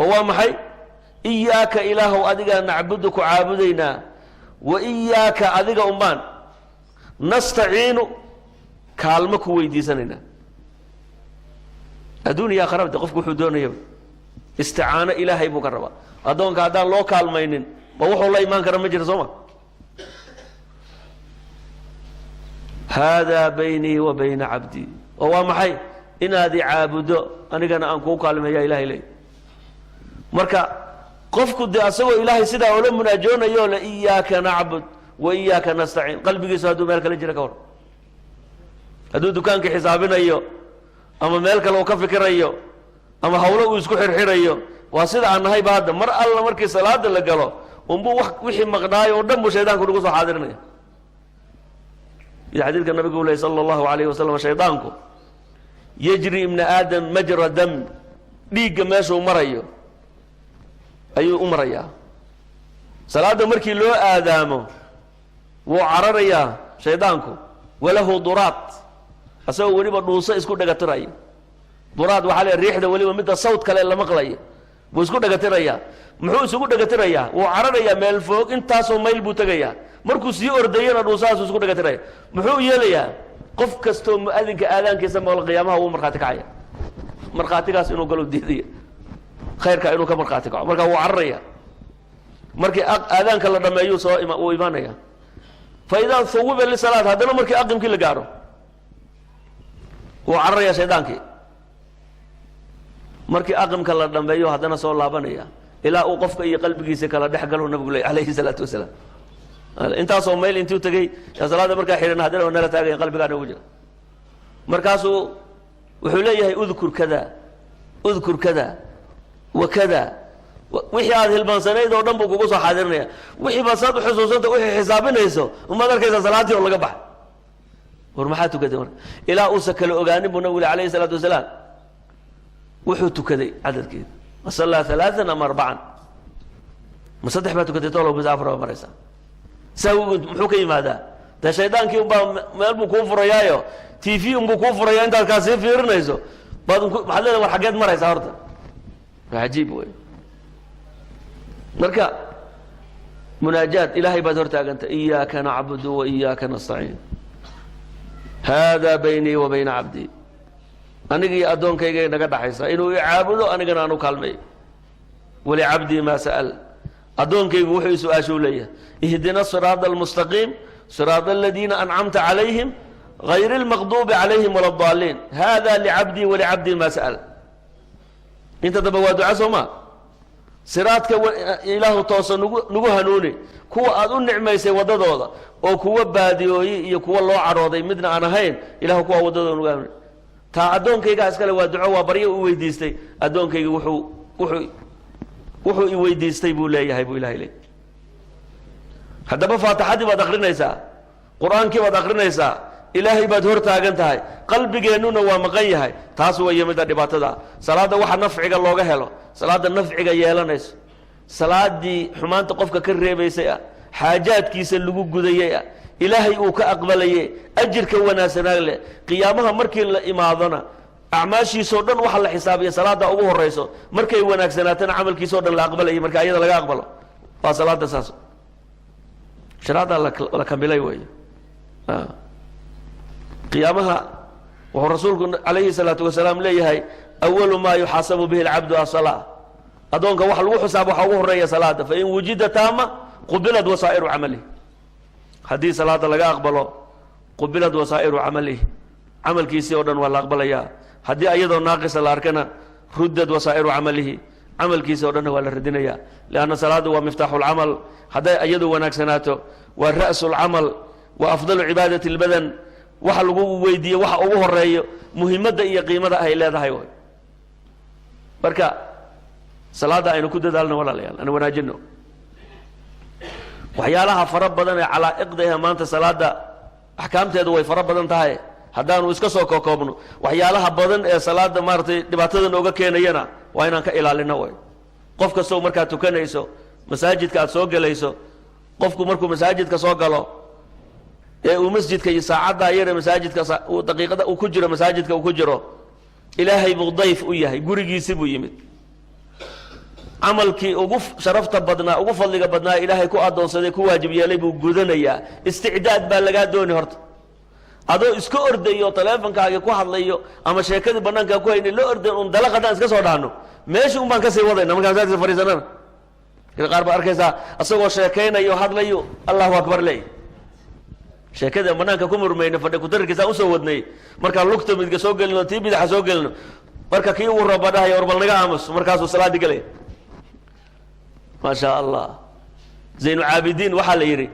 oo waa maxay? Iyaaka, Ilaahow, adigaa nacbudu, ku caabudaynaa, wa iyaaka, adiga umbaan, nastaciinu, kaalmo ku weydiisanaynaa. Adduun iyo aakhiraba de qofku wuxuu doonaya isticaano Ilaahay buu ka rabaa. Addoonka haddaan loo kaalmaynin, ma wuxuu la imaan kara ma jira, soo ma? Haadaa baynii wa bayna cabdii, oo waa maxay? Inaad i caabuddo, anigana aan kuu kaalmeeya, Ilahay leey. Marka qofku dee asagoo Ilaahay sidaa ula munaajoonayo le iyaaka nacbud wa iyaaka nastaciin, qalbigiisu hadduu meel kale jira ka hor, hadduu dukaankii xisaabinayo ama meel kale uu ka fikirayo ama hawlo uu isku xirxirayo, waa sida aan nahay ba hadda. Mar alla markii salaada la galo unbuu wa wixii maqnaayo oo dhan buu shaydaanku nagu soo xaadirinaya. Sida xadiidka nabigu u ley sala allahu alayhi wasalam, shaydaanku yajri ibna aadam majra dam, dhiigga meeshuu marayo ayuu u marayaa. Salaadda markii loo aadaamo wuu cararayaa shaydaanku, walahu duraad, asagoo weliba dhuuso isku dhegatirayo. Duraad waxaa le riixda weliba midda sawd kale la maqlayo buu isku dhegatirayaa. Muxuu isugu dhegatirayaa? Wuu cararayaa, meel foog intaasoo mayl buu tegayaa. Markuu sii ordayana dhuusahaasuu isku dhegatiraya. Muxuu yeelayaa? Qof kastoo mu'adinka aadaankiisa maqlo qiyaamaha wuu markhaati kacaya. Markhaatigaas inuu galo diidaya, khayrka inuu ka markhaati kaco. Marka wuu cararaya. Markii aadaanka la dhameeyuu soo wuu imaanaya. Fa idaa huwiba lisalaat, haddana markii aqimkii la gaaro wuu cararaya shaydaankii. Markii aqimka la dhameeyo haddana soo laabanaya, ilaa uu qofka iyo qalbigiisa kala dhex galo. Nabigu ley alayhi salaatu wasalaam, intaasoo mayl intuu tegey yaa salaada markaa xidhan, haddana waa nala taagaya, qalbigaa noogu jira. Markaasuu wuxuu leeyahay: "Udkur kada, udkur kada wa kada." Wixii aad hilmaansanayd oo dhan buu kugu soo xaadirinaya. Wixii baad saad uxusuusanta, wixii xisaabinayso umaad arkaysaa salaaddii oo laga baxay. War maxaa tukatay? Marka ilaa uusa kala ogaanin buu nabigu alayhi salaatu wasalaam wuxuu tukaday cadadkeeda. Masallaa alaaan ama arbacan? Ma saddex baa tukatay tolo mise afar baa maraysaa? Sahwigu muxuu ka yimaadaa? Dee shaydaankii unbaa meel buu kuu furayaayo, TV unbuu kuu furaya. Intaad kaa sii fiirinayso baad maxaad leedahay? War xaggeed maraysaa horta? Waa cajiib wey. Marka munaajaat ilaahay baad hor taaganta: "Iyaaka nacbudu wa iyaaka nastaciin, hada baynii wa bayna cabdii." Aniga iyo addoonkayga naga dhaxaysa inuu i caabudo, anigana aan u kaalmeeyo. "Walicabdii maa sa'al." Addoonkaygu wuxuu i su-aashuu leeyahay. "Ihdina siraada almustaqiim, siraada aladiina ancamta calayhim, gayri almaqduubi calayhim wala addaaliin. Hada licabdii walicabdii maa sa'al." Inta dambe waa duca, soo ma? Siraadka ilaahu toosa nugu nagu hanuuni, kuwa aad u nicmaysay waddadooda, oo kuwa baadiyooyi iyo kuwa loo cadhooday midna aan ahayn. Ilahu kuwa waddadooda nagu hanuuni. Taa addoonkaygaa iskale. Waa duco, waa baryo u weydiistay addoonkayga. Wuxuu i weydiistay buu leeyahay, buu ilahay leeyahy. Haddaba faatixadii baad akrinaysaa, qur-aankii baad akrinaysaa, ilaahay baad hor taagan tahay, qalbigeennuna waa maqan yahay. Taas weeye midda dhibaatada. Salaadda waxa nafciga looga helo, salaadda nafciga yeelanayso, salaadii xumaanta qofka ka reebaysay ah, xaajaadkiisa lagu gudayay ah, ilaahay uu ka aqbalayay, ajirka wanaagsanaa leh, qiyaamaha markii la imaadona acmaashiisoo dhan waxa la xisaabiya salaada ugu horeyso. Markay wanaagsanaatana camalkiisao dhan la aqbalayay marka ayada laga aqbalo. Waa salaada saas sharaada la kamilay wey. Qiyaamaha wuxuu rasuulku calayhi salaatu wasalaam leeyahay: "Awalu maa yuxaasabu bihi alcabdu asalaa." Addoonka waxa lagu xisaabo waxa ugu horeeya salaada. "Fain wujida taama qubilat wasaa'iru camalihi." Haddii salaada laga aqbalo, "qubilat wasaa'iru camalihi," camalkiisii oo dhan waa la aqbalayaa. Haddii ayadoo naaqisa la arkana, "ruddad wasaa'iru camalihi," camalkiisi o dhanna waa la radinaya. Lianna salaadu waa miftaaxu lcamal. Hadday iyadu wanaagsanaato, waa ra'su lcamal, waa afdalu cibaadati lbadan. Waxa lagu weydiiye waxa ugu horeeyo, muhimadda iyo qiimada ay leedahay way. Marka salaadda aynu ku dadaalno, walaalayaal, aan wanaajino. Waxyaalaha fara badan ee calaa'iqda ee maanta salaadda axkaamteedu way fara badan tahay. Haddaanu iska soo kokoobno waxyaalaha badan ee salaada maaratay dhibaatada nooga keenayana, waa inaan ka ilaalino way. Qof kastoo markaad tukanayso, masaajidka aad soo gelayso, qofku markuu masaajidka soo galo ee uu masjidka iyo saacaddaa yare masaajidka daqiiqada uu ku jiro, masaajidka uu ku jiro, ilaahay buu dayf u yahay, gurigiisi buu yimid. Camalkii ugu sharafta badnaa, ugu fadliga badnaa, ilaahay ku addoonsaday, ku waajib yeelay buu gudanayaa. Isticdaad baa lagaa dooni. Horta adoo iska ordayo, taleefonkaagi ku hadlayo ama sheekadii banaankaa ku haynay la ordayn un, dalaq haddaan iska soo dhahno, meesha un baan kasii wadayna. Markaan masaajidka fadhiisanana, qaar baa arkaysaa asagoo sheekaynayo, hadlayo, "Allahu akbar" leey. Sheekadii aan banaanka ku murmayno, fadhi kudarirkiisaan usoo wadnay, markaan lugta midga soo gelino, tii bidaxa soo gelino, marka kii ugu raba dhahaya: "War bal naga aamus." Markaasuu salaadii gelaya. Maa sha Allah. Zaynu Caabidiin waxaa la yidhi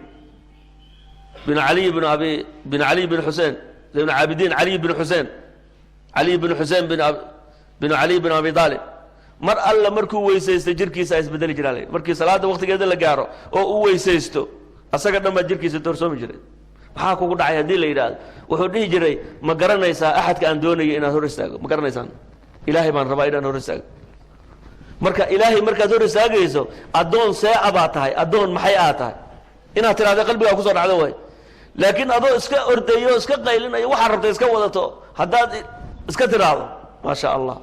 bin caliy bin abi bin caliy bin Xuseen, Zaynu Caabidiin Caliy bin Xuseen, Caliy bin Xuseen bin Caliy bin Abi Aalib, mar alla markuu weysaystay jirkiisa isbedeli jiraa la. Markii salaada waqtigeeda la gaaro oo uu weysaysto, asaga dhan baa jirkiisa doorsoomi jiray. "Maxaa kugu dhacay?" haddii la yidhaahdo, wuxuu dhihi jiray: "Ma garanaysaa axadka aan doonayo inaad hor istaago? Ma garanaysaan? Ilaahay baan rabaa inaan hor istaago." Marka ilaahay markaad hor istaagayso, addoon seeca baa tahay, addoon maxay aad tahay inaad tidhahda qalbigaa kusoo dhacdo way. Laakiin adoo iska ordayo, iska qaylinayo, waxaad rabta iska wadato, haddaad iska tidhaahdo Maa sha Allah.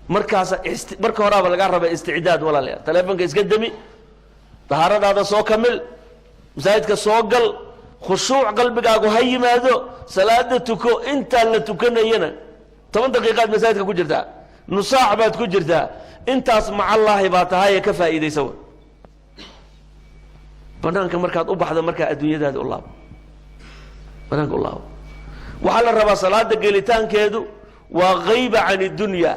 Markaasa marka horaaba lagaa raba isticdaad, walaalayaal. Telefonka iska demi, dahaaradaada soo kamil, masaajidka soo gal, khushuuc qalbigaagu ha yimaado, salaada tuko. Intaan la tukanayana 10 daqiiqaad masaajidka ku jirtaa, nusaac baad ku jirtaa. Intaas macallaahi baa tahaye, ka faa'iidaysa wa. Banaanka markaad u baxdo, markaa adduunyadaada u laabo, banaanka u laabo. Waxaa la rabaa salaada gelitaankeedu waa غيبة عن الدنيا,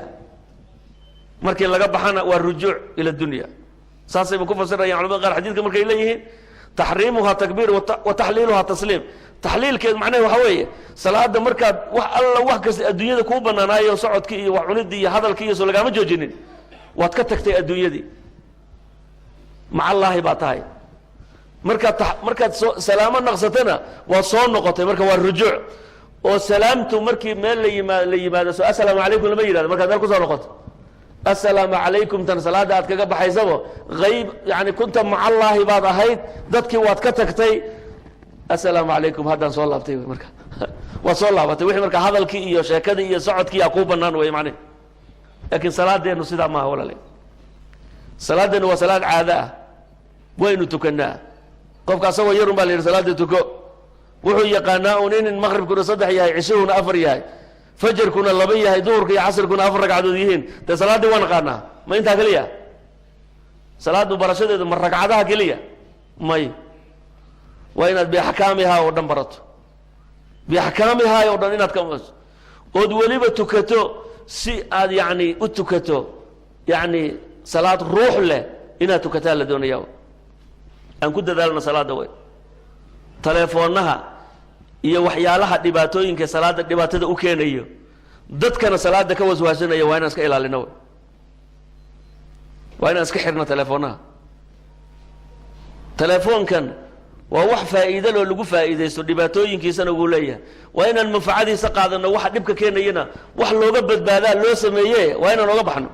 markii laga baxana waa رجوع إلى الدنيا. Saasayba ku fasirayaan culamada qaar xadiidka markay leeyihiin تحريمها تكبير وتحليلها تسليم. Taxliilkeed macnahe waxa weeye, salaada markaad wax alla wax kasta adduunyada kuu banaanaayo, socodkii iyo wax cunidii iyo hadalkii iyo soo lagaama joojinin, waad ka tagtay adduunyadii, macallaahi baa tahay. Markaad soo salaamo naqsatana, waad soo noqotay. Marka waa rujuuc oo salaamtu markii meel la yimaado, so "Assalaamu calaykum" lama yidhahdo. Markaad meel kusoo noqoto, "Assalaamu calaykum" tan salaada aad kaga baxaysabo ayb, yani كنت مع الله baad ahayd, dadkii waad ka tagtay. "Assalaamu calaykum, haddaan soo laabtay." Marka waad soo laabatay, wixii marka hadalkii iyo sheekadii iyo socodkii aa kuu banaan wey macnihi. Laakiin salaadeenu sidaa maaha, walaale. Salaadeenu waa salaad caado ah, waynu tukanaa. Qofka asagoo yarun baa la yidhi, "Salaada tuko." Wuxuu yaqaanaa un in maqribkuna saddex yahay, cishuhuna afar yahay, fajarkuna laba yahay, duhurka iyo casrkuna afar ragcadood yihiin. Dee salaaddii waa naqaanaa. Ma intaa keliya salaadu barashadeedu? Ma ragcadaha keliya? May, waa inaad بأحكامها oo dhan barato, بأحكامها oo dhan inaad ka ood weliba tukato, si aad yani u tukato, yani salaad ruux leh inaad tukataa la doonaya. Aan ku dadaalno salaada wey. Teleefoonaha iyo waxyaalaha dhibaatooyinka salaada dhibaatada u keenayo, dadkana salaada ka waswaasanaya, waa inaan iska ilaalino wey. Waa inaan iska xirno teleefoonaha. Telefoonkan waa wax faa'iido loo lagu faa'iidaysto, dhibaatooyinkiisana wuu leeyahay. Waa inaan manfacadiisa qaadano. Waxa dhibka keenayana wax looga badbaadaa loo sameeye, waa inaan oga baxno.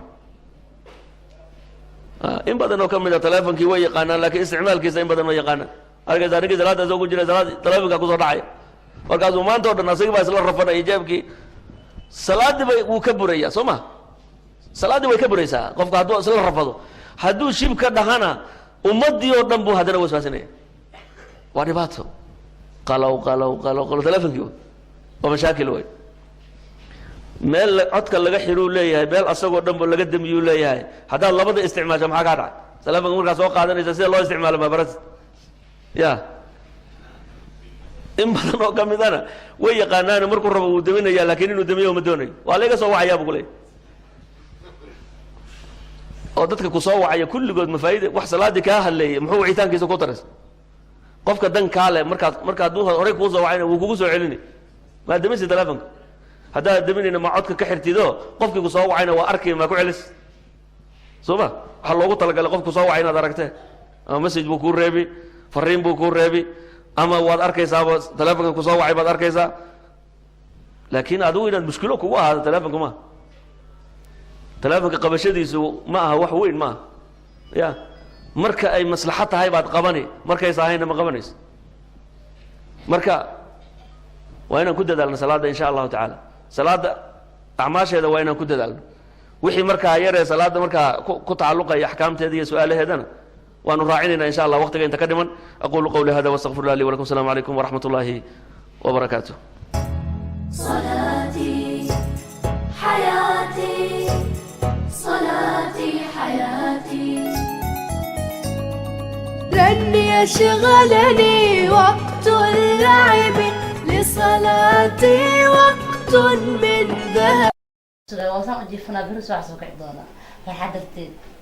In badan oo ka mid a telefonkii way yaqaanaan, laakiin isticmaalkiisa in badan ma yaqaanaan. Arkaysa ninkii salaada soo ku jira, salaad telefonka kusoo dhacaya, markaasuu maanta o dhan asagii baa isla rafanaya jeebkii. Salaaddii bay wuu ka buraya, soo ma? Salaaddii way ka buraysaa qofka hadduu isla rafado. Hadduu shib ka dhahana, ummaddii oo dhan buu haddana waswaasinaya. Waa dhibaato. Qalow, qalow, qalow, qalow, telefonkii waa mashaakil wey. Meel codka laga xiruu leeyahay, meel asagoo dhan bo laga damiyuu leeyahay. Haddaad labada isticmaasho, maxaa kaa dhacay? Telefonka markaa soo qaadanaysa, sida loo isticmaalo ma baratid? Ya, in badan oo kamidana way yaqaanaane, markuu rabo wuu daminaya, laakiin inuu damiyo ma doonayo. "Waa layga soo wacayaa," bu ku leeyay. Oo dadka ku soo wacaya kulligood mafaa'ida wax salaaddii kaa hadleeyay, muxuu wicitaankiisa ku taraysa? Qofka dan kaa le markaad marka hadduu horey kuu soo wacayna, wuu kugu soo celini. Maa damisi telefonka? Haddaad daminayna, ma codka ka xirtido? Qofkii ku soo wacayna waa arkay, maa ku celis? Soo ma waxaa loogu talagalay qof ku soo wacay inaad aragtee? Ama message buu kuu reebi, fariin buu kuu reebi, ama waad arkaysaaba, telefonka kusoo wacay baad arkaysaa. Laakiin adigu inaad mushkilo kugu ahaado telefonka maaha. Telefonka qabashadiisu ma aha wax weyn, maaha. Ya, marka ay maslaxo tahay baad qabani, markaysa ahayna ma qabanayso. Marka waa inaan ku dadaalno salaadda, insha Allahu tacaala. Salaadda acmaasheeda waa inaan ku dadaalno. Wixii markaa yaree salaadda markaa ku tacalluqaya, axkaamteeda iyo su-aalaheedana, waanu raacinayna, insha Allah, waqtiga inta ka dhiman. أقول قولي هذا وأستغفر الله لي ولكم. السلام عليكم ورحمة الله وبركاته. صلاتي حياتي، صلاتي حياتي. لن يشغلني وقت اللعب، لصلاتي وقت من ذهب. Sugay, waa saan u jiifanaa, beri subax soo kici doonaa farxad darteed.